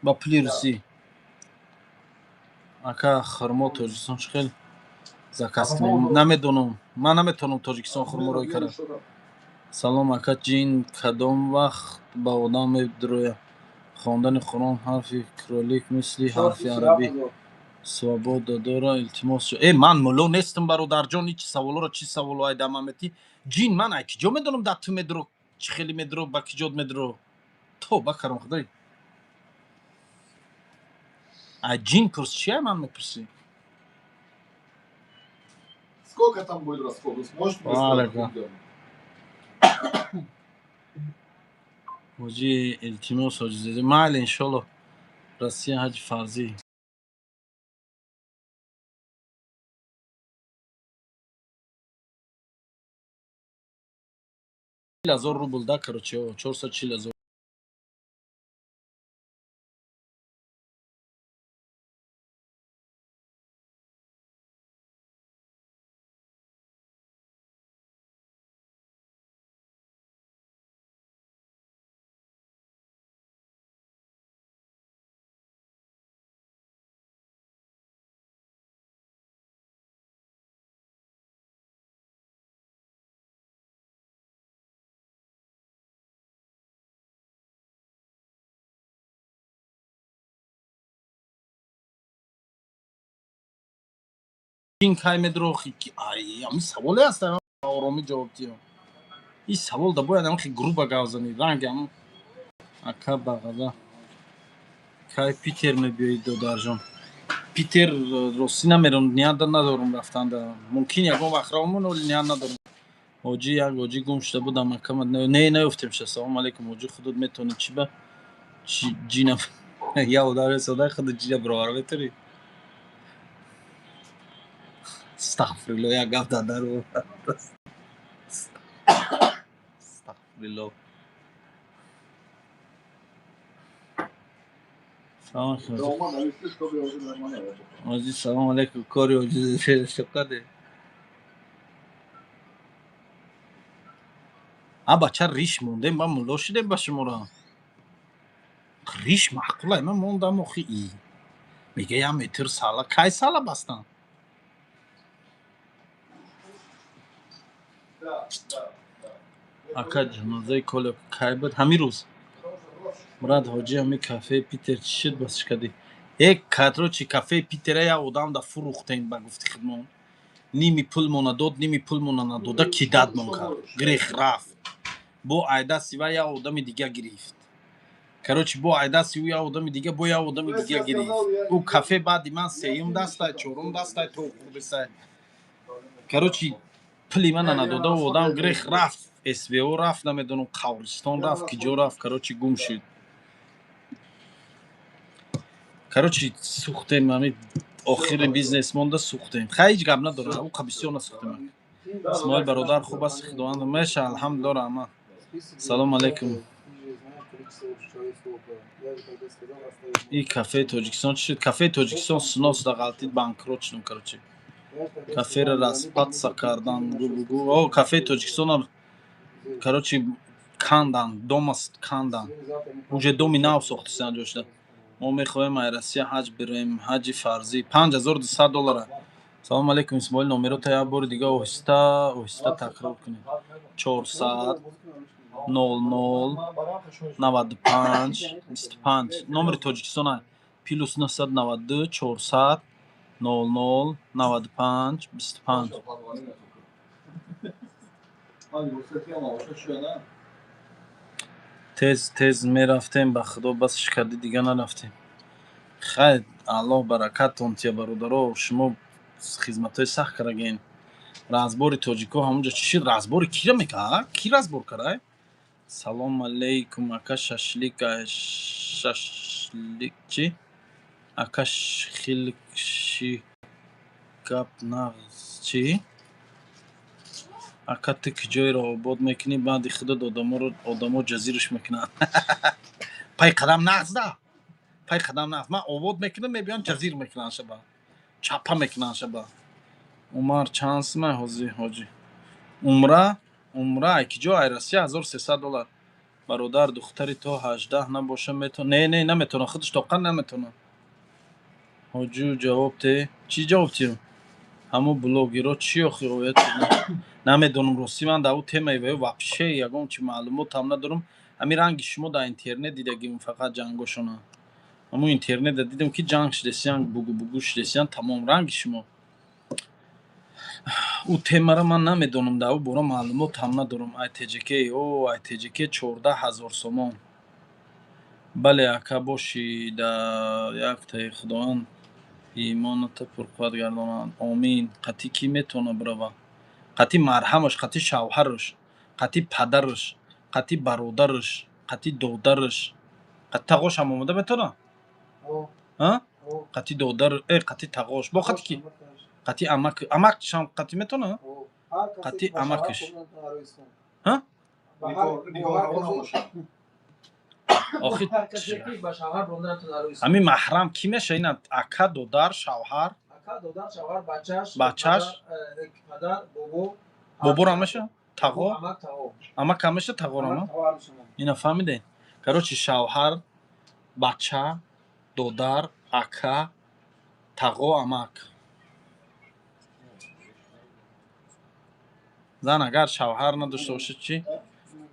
Ба пули русӣ. Ака, хурмо Тоҷикистон чӣ хел заказ кунем? Намедонам. Ман наметавонам Тоҷикистон хурмо рой карда. Салом, ака, ҷин кадом вақт ба одам медурояд? Хондани Қуръон ҳарфи кролик мисли ҳарфи арабӣ свобода дора, илтимос. Э, ман мулло нестам, бародарҷон, ичи саволоро чӣ саволо ай дар ман метӣ? Ҷин ман ай киҷо медонам дар ту медуро, чӣ хеле медуро, ба киҷот медуро? Тоба карам, худой. Ай ҷин пурс, чи ай ман мепурсӣ? Сколько там будет расход? Вы сможете мне сказать? Алейкум. Ҳоҷӣ, илтимос, ҳоҷизода. Майли, иншолло. Россия ҳаҷи фарзӣ. Ҳазор рубл да, короче, 440 000. Ҷин кай медуро? Ай, ами саволе аст, оромӣ ҷавоб диҳам. Ин савол да бояд ам хе грубо гап занӣ. Ранги ам ака бағада. Кай Питер мебиёӣ, додарҷон? Питер ростӣ намерам, ният надорам рафтан да. Мумкин ягон вақт равам, вале ният надорам. Ҳоҷӣ, як ҳоҷӣ гум шуда буд, амакама не наёфтем ша. Салому алейкум, ҳоҷӣ, худот метавонӣ чӣ ба ҷина я одам ресода, худ ҷина бировар метавонӣ? Астағфирулло, як гап дар астағфирулло. Салом ҳоҷӣ, салому алейкум. Кори ҳоҷӣ шукаде. А бача, риш мондем, ба мулло шудем, ба шуморо риш маъқулай, ман мондам. Охи, и мега як метр сала, кай сала бастам? Ака, ҷанозаи Коля кай буд? Ҳамин рӯз. Мурад ҳоҷӣ, ҳами кафеи Питер чӣ шуд, басш кардӣ? Э, короче, кафеи Питера як одам да фурӯхтем, ба гуфти худмон. Ними пулмона дод, ними пулмона надода, кидатмон кард, грех рафт. Бо айдасти ва як одами дига гирифт. Короче, бо айдасти ӯ як одами дига, бо як одами дига гирифт. Ӯ кафе баъди ман сеюм дастай, чорум дастай, то хурдесай. Короче, пули мана надода, ӯ одам грех рафт, СВО рафт, намедонам, қабристон рафт, ки ҷо рафт. Короче, гум шуд. Короче, сӯхтем, ами охири бизнес монда, сӯхтем. Хай, ҳеҷ гап надорад, ӯ бисёр насӯхтем. Исмоил бародар, хуб аст, Худованд меша, алҳамдулилло, раҳмат. Салому алейкум. И кафеи Тоҷикистон чӣ шуд? Кафеи Тоҷикистон снос да ғалтид, банкрот шудем. Короче, каферо распаться кардан. Гу о кафеи Тоҷикистонам, короче, кандан, дома кандан, уже доми нав сохтисан ҷошта. Мо мехоҳем ай Россия ҳаҷ бирем, ҳаҷи фарзӣ 5200 доллара. Салому алейкум, Исмоил, номерота як бори дига оҳиста оҳиста такрор кунед. 400 00 95 25, номери Тоҷикистона: +992 400 00 95 25. Тез тез мерафтем, ба Худо, басш кардӣ, дига нарафтем. Хайр, Аллоҳ баракаттон тия, бародаро, шумо хизматҳои сахт кардаген. Разбори тоҷико ҳамонҷо чӣ шуд? Разбори кира мека, ки разбор кардай? Салом алейкум, ака, шашлик, шашлик чӣ, ака, хилши гап нағз чӣ, ака, ту куҷоеро обод мекунӣ, баъди худат одаморо одамо ҷазираш мекунанд. Пай қадам нағз да, пай қадам нағз. Ман обод мекунам, мебиён, ҷазир мекунанд, шаба чапа мекунанд шаба. Умар чанд сумай ҳозир, ҳоҷӣ? Умра, умра ай киҷо? Ай Россия 1300 доллар. Бародар, духтари то 18 набоша метон? Не, не, наметавонад, худаш тоқа наметавонад. Ҳоҷу, ҷавоб те. Чӣ ҷавоб тиём? Ҳамо блогеро чӣ охи оят? Намедонам, ростӣ, ман дар ӯ темаи ваё вообще ягон чи маълумотам надорам. Ҳамин ранги шумо дар интернет дидагим фақат ҷангошона. Ҳамун интернетда дидам, ки ҷанг шудесиян, бугу бугу шудесиян, тамом, ранги шумо. Ӯ темаро ман намедонам, дар ӯ бора маълумотам надорам. Ай ТЖК, о, ай ТЖК 14 000 сомон. Бале, ака, бошӣ дар яктаи, Худованд имоната пурқувват гардонад, омин. Қатъи кӣ метавона бирава? Қатъи марҳамаш, қатъи шавҳараш, қатъи падараш, қатъи бародараш, қатъи додараш, қатъи тағошам омода метавона? Қатъи додар, қатъи тағош, бо қатъи ки, қатъи амак, амакшам қатъи метавона, қатъи амакаш. Ҳа? Охи, ҳамин маҳрам кӣ меша? Ина ака, додар, шавҳар, бачаш, боборам меша, тағо, амакам меша, тағорам. Ина фаҳмидем. Короче, шавҳар, бача, додар, ака, тағо, амак. Зан агар шавҳар надошта бошад чӣ?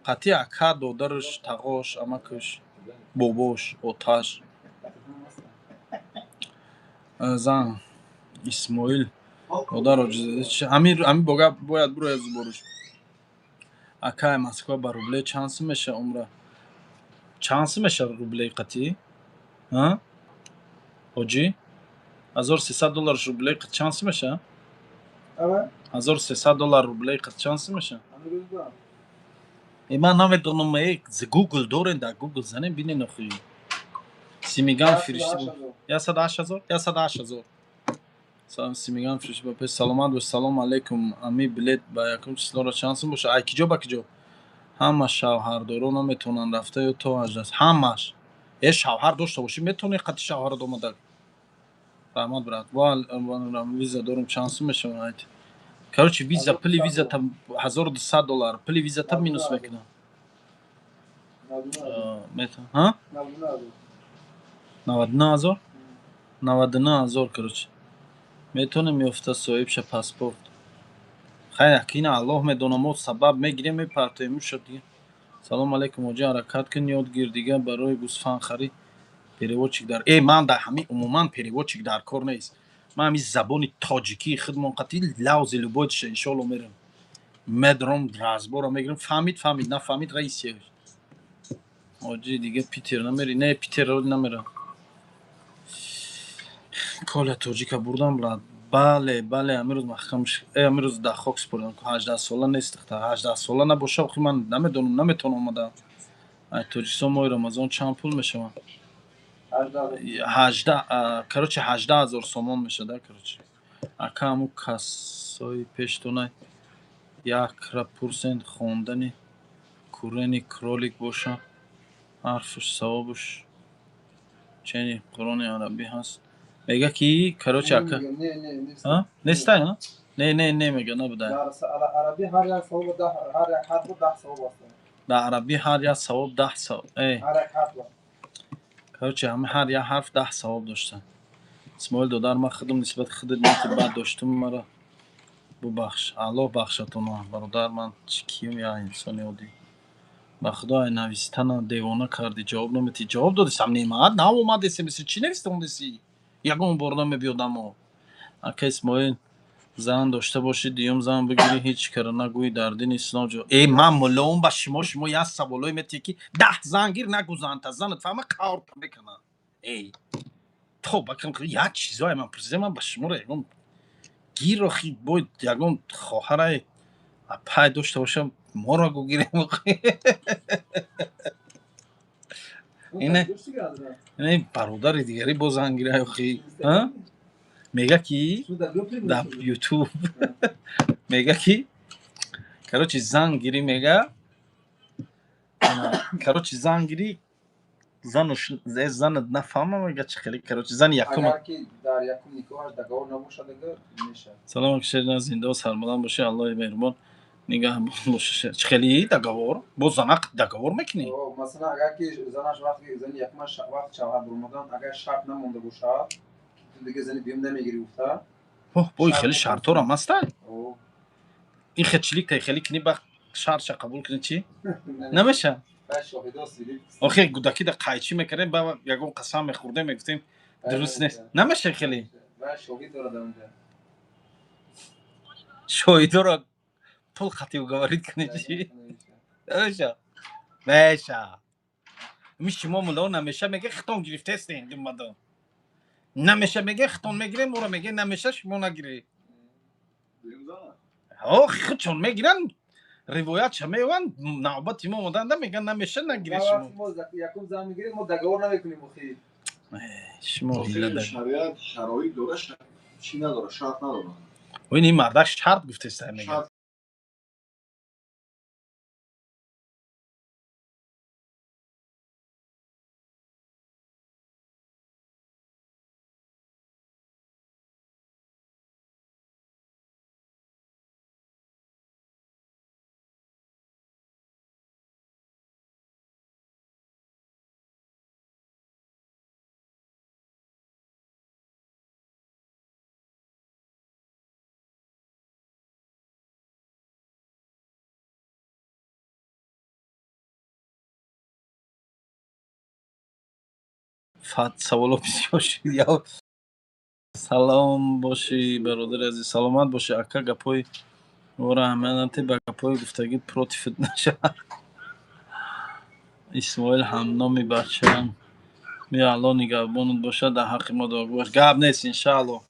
Қатъи ака, додараш, тағош, амакаш, бобош, оташ. Зан Исмоил додар, ҳамин бо гап бояд бирояд зуборуш. Акай, Москва ба рубле чанд сум меша? Умра чанд сум меша рублеи қатъӣ, ҳоҷӣ? 1300 доллар рублеи чанд сум меша? 1300 доллар рублеи чанд сум меша? Ман намедонам, Гугл дорен, дар Гугл занем бинен охи. Симиган фиришти 108 000, 108 000. Симиган фиришти ба пеш. Саломат бош. Салом алейкум. Ами билет ба якум числоро чанд сум боша? Ай киҷо ба киҷо? Ҳама шавҳардоро наметавонанд рафта ё то 18? Ҳамаш. Е, шавҳар дошта бошӣ, метавонӣ қати шавҳарат омада. Раҳмат, брат. Виза дорум, чанд сум мешавад? Короче, виза, пули визата 1200 доллар, пули визата минус мекунам. Ҳа? 99 000? 99 000, короче. Метавонем ёфта соҳибша паспорт. Хайр, акина Аллоҳ медонам, мо сабаб мегирем, мепартоем уша дига. Салом алейкум, ҳоҷа, ҳаракат кун, ёд гир дига, барои гӯсфандхарӣ переводчик дар. Э, ман дар ҳамин умуман переводчик дар кор нест. Ман ҳамин забони тоҷикии худмон қатъи лавзи любой тиша иншоалло мерам. Медром, разбора мегирам, фаҳмид, фаҳмид, нафаҳмид, раиси. Ҳоҷи, дига Питер намери? Не, Питер намерам. Коля тоҷика бурдам, брат. Бале, бале, амирӯз маҳкам, амирӯз дар хок супурдам. 18 сола нест, 18 сола набоша, охи ман намедонам, наметавонам омада. Ай Тоҷикистон моҳи Рамазон чанд пул мешавад? 18, короче, 18 000 сомон мешада, короче. Ака, ҳамун касои пештона якра пурсен, хондани курени кролик боша, ҳарфуш савобуш чени Қурони арабӣ ҳаст. Мега ки, короче, ака, нестай, не, не, не, мега набуда. Арабӣ ҳар як савоб, ҳар як ҳарф 10 савоб аст. Дар арабӣ ҳар як савоб 10 савоб. Короче, ҳами ҳар як ҳарф 10 савоб дошта. Исмоил додар, ман худам нисбати худат нияти бад доштум, маро бубахш. Аллоҳ бахшатона, бародар, ман киюм, як инсони оддӣ. Ба худо, ай навистана девона кардӣ, ҷавоб наметӣ. Ҷавоб додисам, немаат наомад смс. Чӣ навистондеси? Ягон бор намебиёдамо. Ака Исмоил, зан дошта бошӣ, дуюм зан бигирӣ, ҳеҷ кара нагӯӣ, дар дини ислом ҷо. Э, ман муллоум ба шумо, шумо як саволое метиҳед, ки 10 зан гир, нагӯ занта, занат фаҳма, қаврта мекунад. Эй, тоба кун, як чизое ман пурсидам, ман ба шуморо ягон гир, охи бо ягон хоҳарай апай дошта бошам, моро гу гирем. Ине бародари дигари бо зан гирай, охи. Мега ки дар Ютуб мега ки, короче, зан гирӣ, мега, короче, зан гирӣ, зану занат нафаҳма, мега, чӣ хеле, короче, зани якум. Салом, шерина, зинда сарбаланд бошӣ, Аллоҳи меҳрубон нигаҳбон боша. Чӣ хели договор? Бо занак договор мекунӣ? Масалан, агар ки занаш вақти зани якумаш вақт шавҳар баромадан, агар шарт намонда бошад, дига зани дуюм намегирӣ гуфта. Бой, хеле шартҳорам ҳастай. Ин хел чиликтай хеле кунӣ, ба шартша қабул кунӣ, чӣ намеша? Охир гудакида қайчӣ мекардем, ба ягон қасам мехӯрдем, мегуфтем, дуруст нест, намеша хеле. Шоҳидоро пул хати уговорить кунӣ, чӣ намеша? Меша. Ми шумо мулло намеша мега, хитон гирифтестен думадо. Намеша мега, хитон мегирем, ӯро мега, намеша, шумо нагирӣ. Худшон мегиранд, ривоятша меёванд, навбати мо омаданда меган, намеша, нагирӣ шумо. Якум зан мегирем, мо договор намекунем, охи. Шумо шариат шароит дора, чӣ надора, шарт надора. Ин мардак шарт гуфтеста, мега. Саволо бисёр шуд. Салом бошӣ, бародари азиз, саломат бошӣ, ака. Гапҳои ора аҳамият, ба гапҳои гуфтагӣ против нашавад. Исмоил ҳамноми бачаам. Мия, Аллоҳ нигаҳбонат бошад, дар ҳаққи мо дуогӯ бош. Гап нест, иншааллоҳ.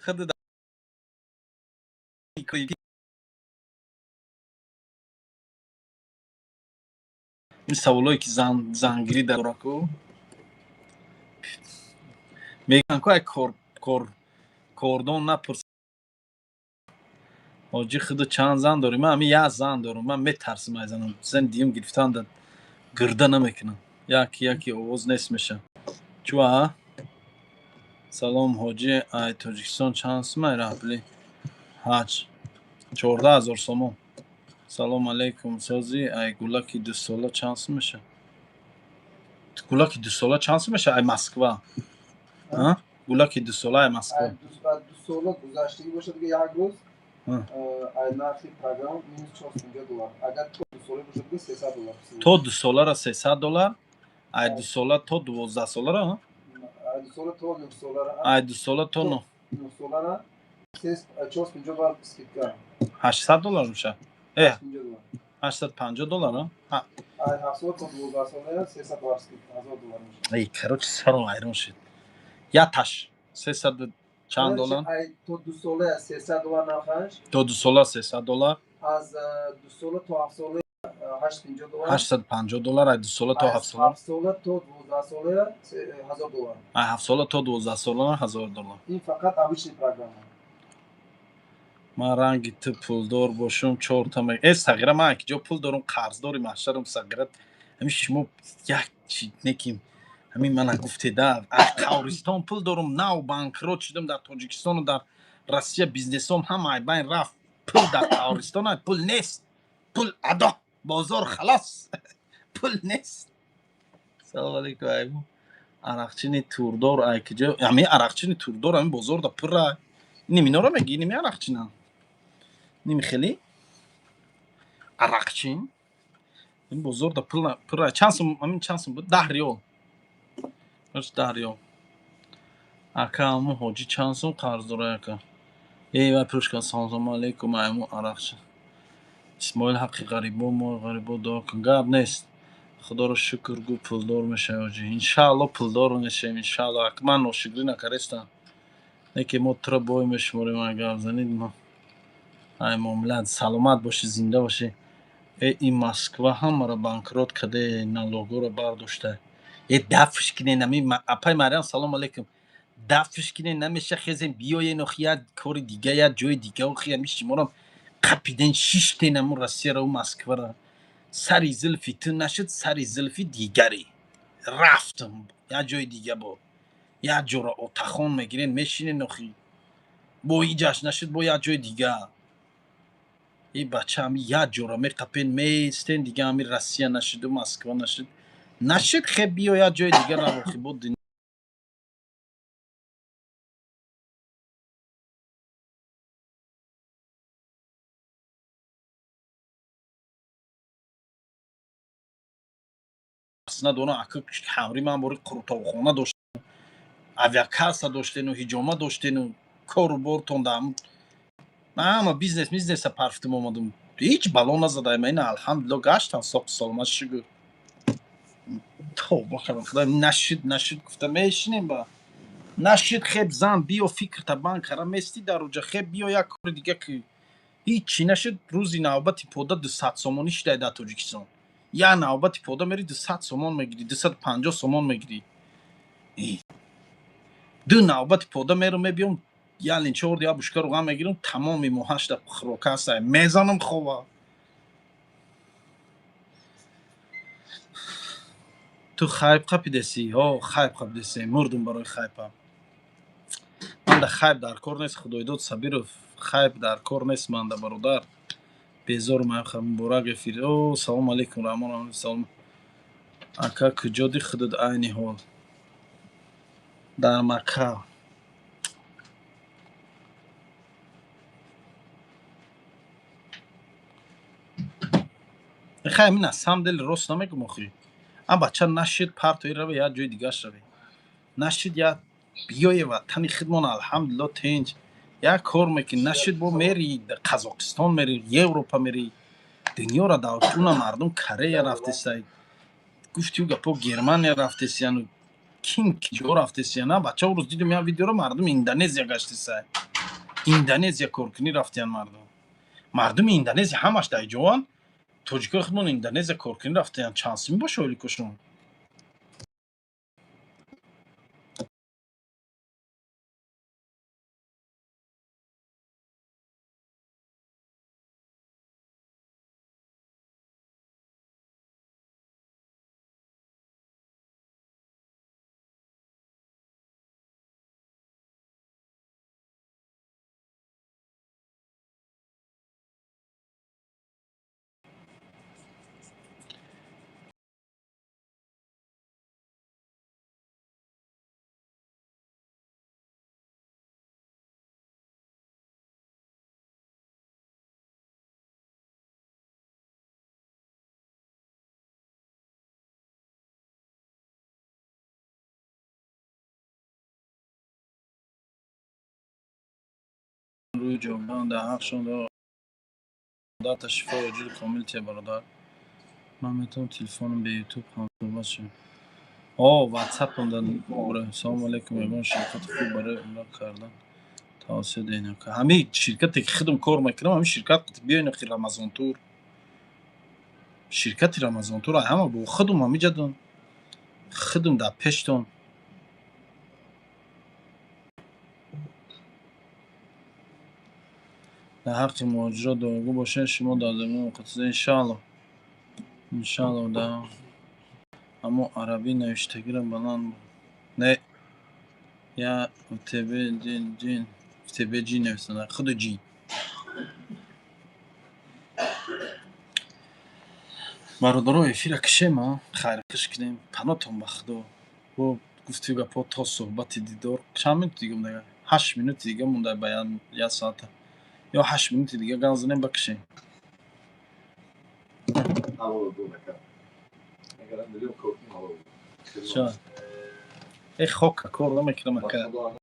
Худ ин саволое ки зангирӣ дораку мегӯянд ку, ай кордон напурс. Ҳоҷӣ, худу чанд зан дорӣ? Ман ҳамин як зан дорам. Ман метарсим ай занам. Зани дуюм гирифтан да гирда намекунам, яки яки овоз нест меша. Чуа, салом, ҳоҷӣ, ай Тоҷикистон чанд сумай рабли ҳаҷ? 14 000 сомон. Салом алейкум, сози, ай гулаки 2 сола чанд сум меша? Гулаки 2 сола чанд сум меша ай Москва? Гулаки 2 сола ай Москва. 2 сола гузаштагӣ бошад, дига як рӯз ай нархи программа минус 450 доллар. Агар то 2 сола бошад, дига 300 доллар. То 2 солара 300 доллар, ай 2 сола то 12 солара? Ай 2 сола то 9 солара. Ай 2 сола то 9 солара 450 доллар скидка. 800 доллар меша, э, 850 доллар. Ай 7 сола то 12 сола 300 доллар скидка, 1000 доллар меша. Эй, короче, саром айрон шид. Яташ сесад чанд доллар? То 2 сола 300 доллар нархаш. То 2 сола 300 доллар. Аз 2 сола то 7 сола 850 доллар. 850 доллар ай 2 сола то 7 сола. 7 сола то 12 сола 1000 доллар. Ай 7 сола то 12 сола 1000 доллар. Ин фақат обычный программа. Ман ранги ту пулдор бошум, чорта. Э, сағира, ман ки ҷо пул дорум, қарздори маҳшарам, сағира. Ҳамин шумо як чи неким, ҳамин мана гуфтеда, қавристон пул дорум, нав банкрот шудам дар Тоҷикистону дар Россия, бизнесом ҳама ай байн рафт. Пул дар қавристон, пул нест, пул адо, бозор халос, пул нест. Салом алейкум, айбу арақчини турдор ай киҷо? Ҳамин арақчини турдор ҳамин бозорда пурра. Ниминоро меги, ними арақчина, ними хеле арақчин ин бозорда пурра. Чанд сум ҳамин, чанд сум буд? 10 риёл, 10 риёл. Ака, ҳаму ҳоҷӣ чанд сум қарз дора, ака? Эй вай, пуршка. Салому алейкум, айму арақчин Исмоил, ҳаққи ғарибо, мо ғарибо дуо кун. Гап нест, худоро шукр гӯ, пулдор мешавӣ, ҳоҷӣ. Иншаалло, пулдор мешавем, иншаалло. Ман ношукрӣ накарестам, не ки мо туро бой мешуморем. Ай гап занид мо ай муомилат. Саломат бошӣ, зинда бошӣ. Э, ин Москва ҳамаро банкрот каде, налогоро бардошта. Э, дафш кинен ами. Апай Мариам, салом алейкум. Дафш кинен, намеша, хезем биёен, охи, як кори дига, як ҷои дига. Охи, ами шуморам қапиден, шиштен аму Россияро, Москваро. Сари зилфи ту нашуд, сари зилфи дигаре рафтам, як ҷои дига бо як ҷора отахон мегирен, мешинен. Охи, бо иҷаш нашуд, бо як ҷои дига. И бача, ами як ҷора меқапен, меистен дига. Ами Россия нашуду Москва нашуд, нашуд, хеб биё, як ҷои дига рав, охи, бо надорам. Ака, ҳамри ман бори қурутовхона дошт, авиакасса доштену ҳиҷома доштену кору бортон да ҳама бизнес бизнеса парфтум омадум, ҳеҷ бало назадаем. Ина, алҳамдулилла, гаштам соқу саломат, шукр, тавба кардам. Худо, нашид, нашид гуфта мешинем ба нашид. Хеб зан биё, фикрта банд кара мести дар уҷа, хеб биё, як кори дига ки ҳичи нашид. Рӯзи навбати пода 200 сомонӣ шидай дар Тоҷикистон. Як навбати пода мери, 200 сомон мегирӣ, 250 сомон мегирӣ. Ду навбати пода меру мебиём, як линчорд, як бушка руған мегирам, тамоми моҳашда хӯрока ҳаста, мезанам хова. Ту хайб қапидеси? О, хайб қапидеси, мурдум барои хайпа. Манда хайб дар кор нест, Худойдод Сабиров, хайб дар кор нест манда, бародар. Безор муборак эфир. О, салому алейкум, Раҳмон, салом. Ака, куҷоди худат айни ҳол? Дар Макка. Хай, мина сам дели рост намегум, охи. А бача, нашид, партои раве, як ҷои дигаш раве. Нашид, як биёе ватани хидмон, алҳамдулилло, тинҷ як кор мекунӣ. Нашид, бо мери Қазоқистон, мери Европа, мери дунёра давтуна. Мардум Корея рафтесай, гуфтию гапо, Германия рафтесияну кин киҷо рафтесия. На, бача, рӯз дидум як видеоро, мардум Индонезия гаштесай. Индонезия коркунӣ рафтиян мардум. Мардуми Индонезия ҳамаш дар ҷоан. Тоҷикои худмон Индонезия коркунӣ рафтиян. Чанд сум боша ойликошон? Рӯи ҷовидон дар ҳақшон дата шифои оҷили комил тия, бародар. Ман метавонам телефонам бе ютуб ҳамсӯҳбат шавам? О, ватсапам дар. Салому алайкум, ягон ширкати хуб барои умра кардан тавсия диҳед. Ҳамин ширкате ки худам кор мекунам, ҳамин ширкат биёен охи, Рамазон Тур. Ширкати Рамазон Тур ҳама бо худум ҳамиҷадон. Худум дар пештон. Дар ҳаққи муҳоҷирот дуогӯ бошед, шумо дар замини муқаддаса, иншаалло. Иншаалло да аммо арабӣ навиштагиро баланд не я в тебе ҷин, в тебе ҷин нависанда, худи ҷин. Бародаро, эфира кишем, а хайрхуш кунем, панотон ба Худо. Бо гуфтию гапҳо то суҳбати дидор. Чанд минути дига монда? 8 минути дига монда ба як соата. Ё 8 минути дига гап занем, бакишем. Ча? Э, хока кор намекунам, ака.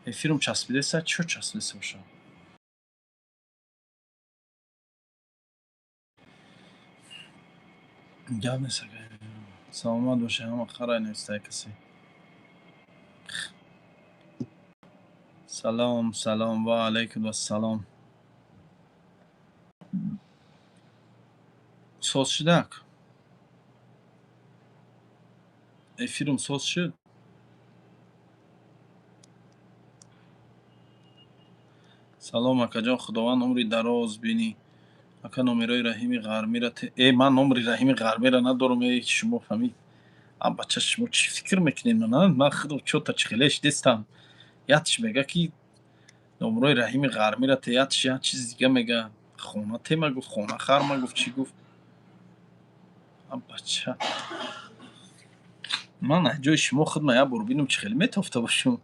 Эфирум часпидеса, чё часпидеса боша? Гап нест, ака. Саломат бошед, ҳама харай навистае касе. Салом, салом, ва алайкум ассалом. Соз шудак? Эфирум соз шуд? Салом, акаҷон, Худованд умри дароз бинӣ. Ака, номерои Раҳими Ғармира э, ман номери Раҳими Ғармира надорам, э, шумо фаҳмид. А бача, шумо чӣ фикр мекунед? Ман худам чота чихелеш дестам. Ятш мега ки номерои Раҳими Ғармира те, ятш як чизи дига мега. Хона тема гуфт, хона харма гуфт, чӣ гуфт? А бача. Ман аз ҷои шумо худма як бор бинам, чӣ хеле метофта бошум.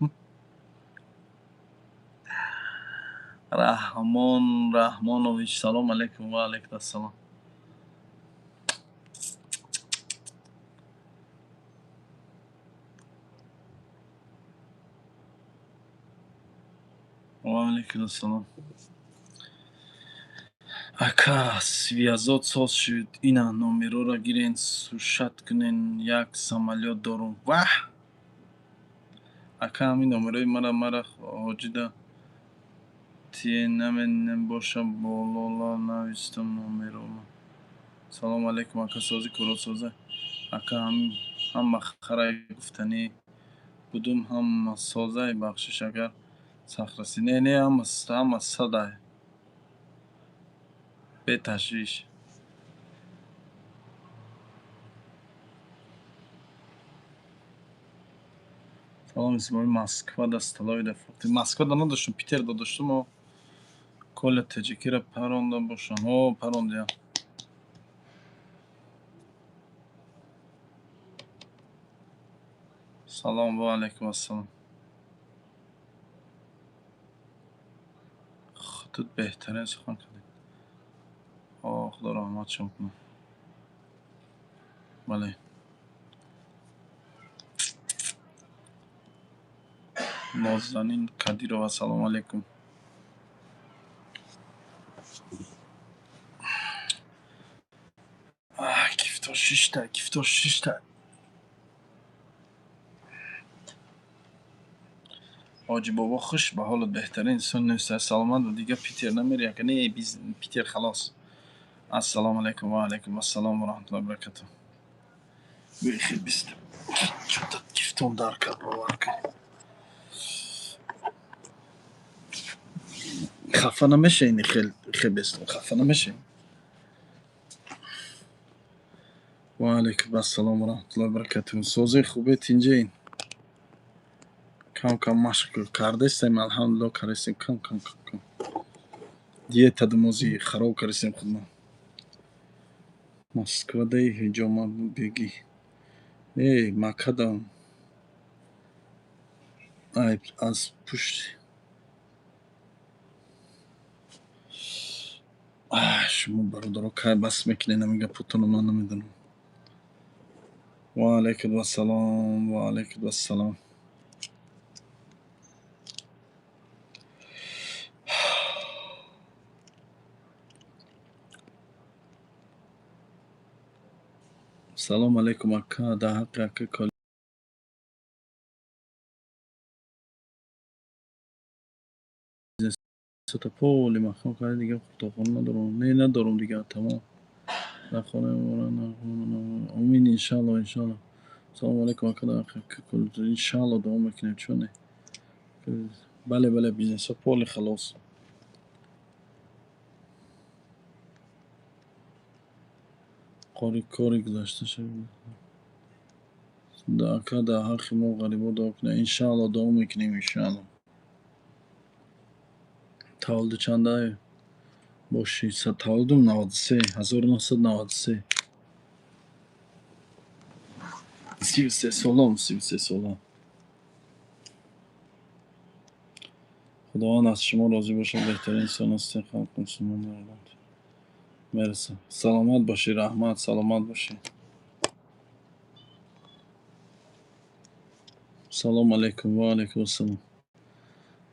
Раҳмон Раҳмонович, салом алайкум, ва алайкум ассалом. Ва алайкум ассалом. Ака, связот соз шуд. Ина номерора гирен, сушат кунен, як самолёт дорум. Ваҳ! Ака, ҳамин номерои мара ҳоҷида тие наменем боша, болола навистам номерома. Салому алайкум, ака, сози коросоза. Ака, ҳама харай гуфтанӣ будум, ҳама созай, бахшиш агар Сахраси. Не, не, ҳама ҳама садай. Беташвиш. Салом, Исмоил, Москва да столовый да фрукты. Москва да надоштум, Питер да доштум, о Коля Теҷикира паронда бошам. О, парондия. Салом, ва алайкум ассалом. Худут беҳтарин сухан кардед. О, Худо раҳматшон кунад. Бале. Нозанин Кадирова, салому алайкум. Кифто шишта, кифто шишта. Ҳоҷи бобо, хуш ба ҳолат, беҳтарин инсон нест. Саломат ва дигар Питер намери, яка не, Питер халос. Ассалому алайкум, ва алайкум ассалом ва раҳматуллоҳи ва баракатуҳ. Бехи бист. Чӯта кифтон дар кард, бовар кун. Хафа намешавӣ, хел хел бестон, хафа намешавӣ. Ва алайкум ассалом ва раҳматуллоҳи ва баракатуҳ. Сози хубе, тинҷаин. Кам кам машқ кардастем, алҳамдулиллоҳ, кардастем кам кам кам кам. Диета думози хароб кардастем худмон. Москва даи ҳиҷома бегӣ. Э, Маккадам. Ай, аз пушт. Шумо бародаро кай бас мекунед ҳамин гапотонро, ман намедонам. Ва алайкум ассалом, ва алайкум ассалом. Салом алайкум, ака, дар ҳаққи ака коллеҷа поли маҳкам карди, дигар хурдохона надорам. Не, надорам дигар, тамом. Дар хонаи Омин, иншалло, иншалло. Салому алайкум, ака, дар ҳаққи ака коллеҷ иншалло дуо мекунем, чун не. Бале, бале, бизнесҳо поли халос. Қори кори гузашта шавад. Ака, дар ҳаққи мо ғарибо дуо кунед. Иншалло дуо мекунем, иншалло. Таваллуди чанда бошӣ? Таваллудум 93, 1993. 33 солам, 33 сола. Худованд аз шумо розӣ бошад, беҳтарин инсон ҳастед, халқ мусулмон мерасад. Саломат бошӣ, раҳмат, саломат бошӣ. Салом алайкум, ва алайкум ассалом.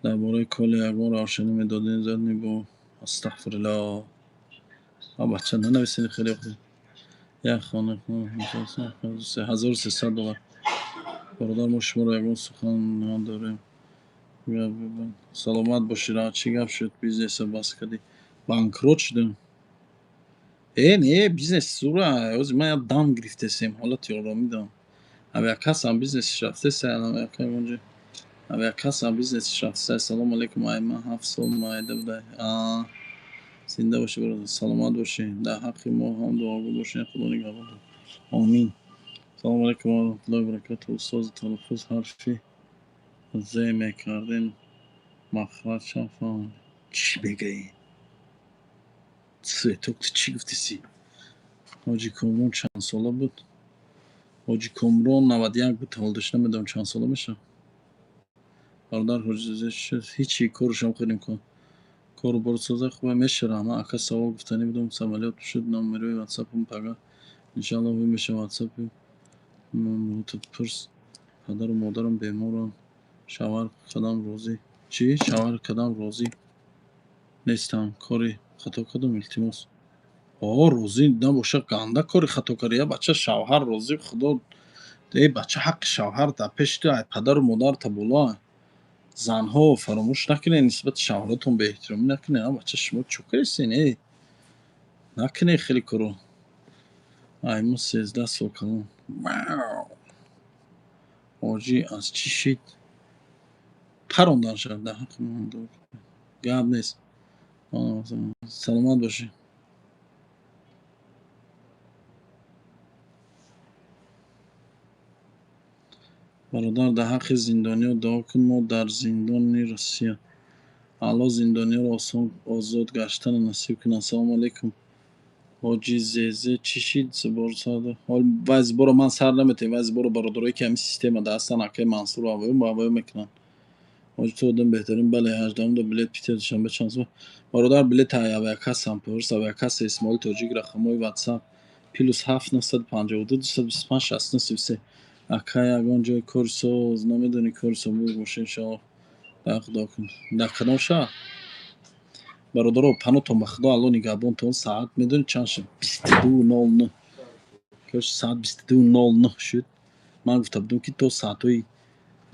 Дар бораи Коля ягон равшанӣ медодед, зани бо астағфируллоҳ. А бача нанависед, хеле хуб. Як хона 1300 доллар. Бародар, мо шуморо ягон сухан надорем. Саломат бошӣ, чӣ гап шуд, бизнеса бас кардӣ? Банкрот шудам. Э, не, бизнес сура, ҳозир ман як дам гирифтесем, ҳолати оромӣ дорам. Авиакассам бизнесиш рафтеса, авиака ягон ҷо. Авиакассам бизнесиш рафтеса. Салому алайкум, ай ман 7 сол майда будай. А, зинда бошӣ, бародар, саломат бошӣ. Дар ҳаққи мо ҳам дуогӯ бошед, Худо нигаҳбон. Омин. Салому алайкум ва раҳматуллоҳи ва баракатуҳ. Устози талаффуз ҳарфи з мекардем, махраҷшам фаҳмидем. Чӣ мегӯӣ? Цветок, ту чӣ гуфтиси? Ҳоҷи Комрон чанд сола буд? Ҳоҷи Комрон 91 буд таваллудаш, намедонам чанд сола мешавад. Бародар, ҳоҷи ҳичи корушам хеле имкон. Кору бор соза хубе мешава. Ман ака савол гуфтанӣ будам, самолёт шуд, номерои ватсапам пага иншаллоҳ ҳуй мешава ватсапи пурс. Падару модарам беморанд. Шавҳар кардам розӣ. Чӣ? Шавҳар кардам розӣ нестам. Кори хато кардам, илтимос. О, розӣ набоша, ганда кори хато кардӣ. Я бача, шавҳар розӣ, худо э бача, ҳаққи шавҳар дар пеши ту, ай падару модарта боло. Занҳо, фаромӯш накунед, нисбати шавҳаратон беэҳтиромӣ накунед. А бача, шумо чӣ кардистен? Э, накунед хеле коро. Ай мо 13 сол калон. Ҳоҷӣ аз чӣ шид? Парондан шад дар ҳаққи мо, гап нест. Саломат бошӣ. Бародар, дар ҳаққи зиндониё дуо кун, мо дар зиндони Россия. Аллоҳ зиндониёро осон озод гаштана насиб кунад. Ассалому алайкум, ҳоҷи Зезе, чӣ шид зибор сар? Вай зиборо ман сар наметавем, вай зиборо бародарое, ки ҳамин система да ҳастанд, акаи Мансур авоё авоё мекунанд. Ҳоҷи, ту одами беҳтарин. Бале, 18-умда билет Питер, Душанбе чанд сум? Бародар, билет авиакассам пурс, авиакасса Исмоили Тоҷик, рақамҳои Ватсап +7 952 225 69 33. Ака, ягон ҷои кори соз намедонӣ? Кори собур боша, иншоалло. Дар худо кун. Дар кадом шаҳр, бародаро? Панотон ба Худо, Алло нигаҳбонтон. Саат медонед чанд шуд? 22:09. Соат 22:09 шуд. Ман гуфта будам, ки то саатҳои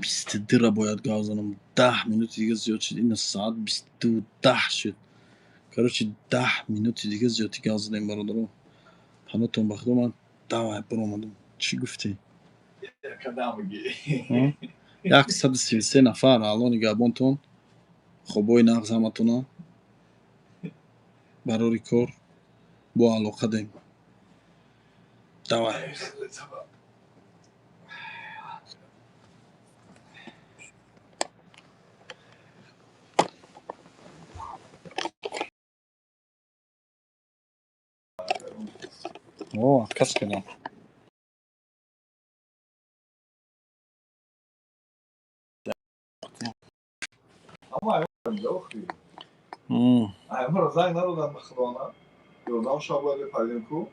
22-ра бояд гап занам, 10 минути дига зиёд шуд. Ина соат 22:10 шуд. Короче, 10 минути дига зиёдтӣ гап задем. Бародаро, панотон ба Худо, ман давай баромадам. Чӣ гуфтӣ? 133 нафар, Алло нигаҳбонтон. Хобҳои нағз ҳаматона. Барори кор, бо алоқа дем. Давай. О, отказ кардам. Аммо занг надодам ба Худона. Ёрдам шаб бояд бепаридем ку.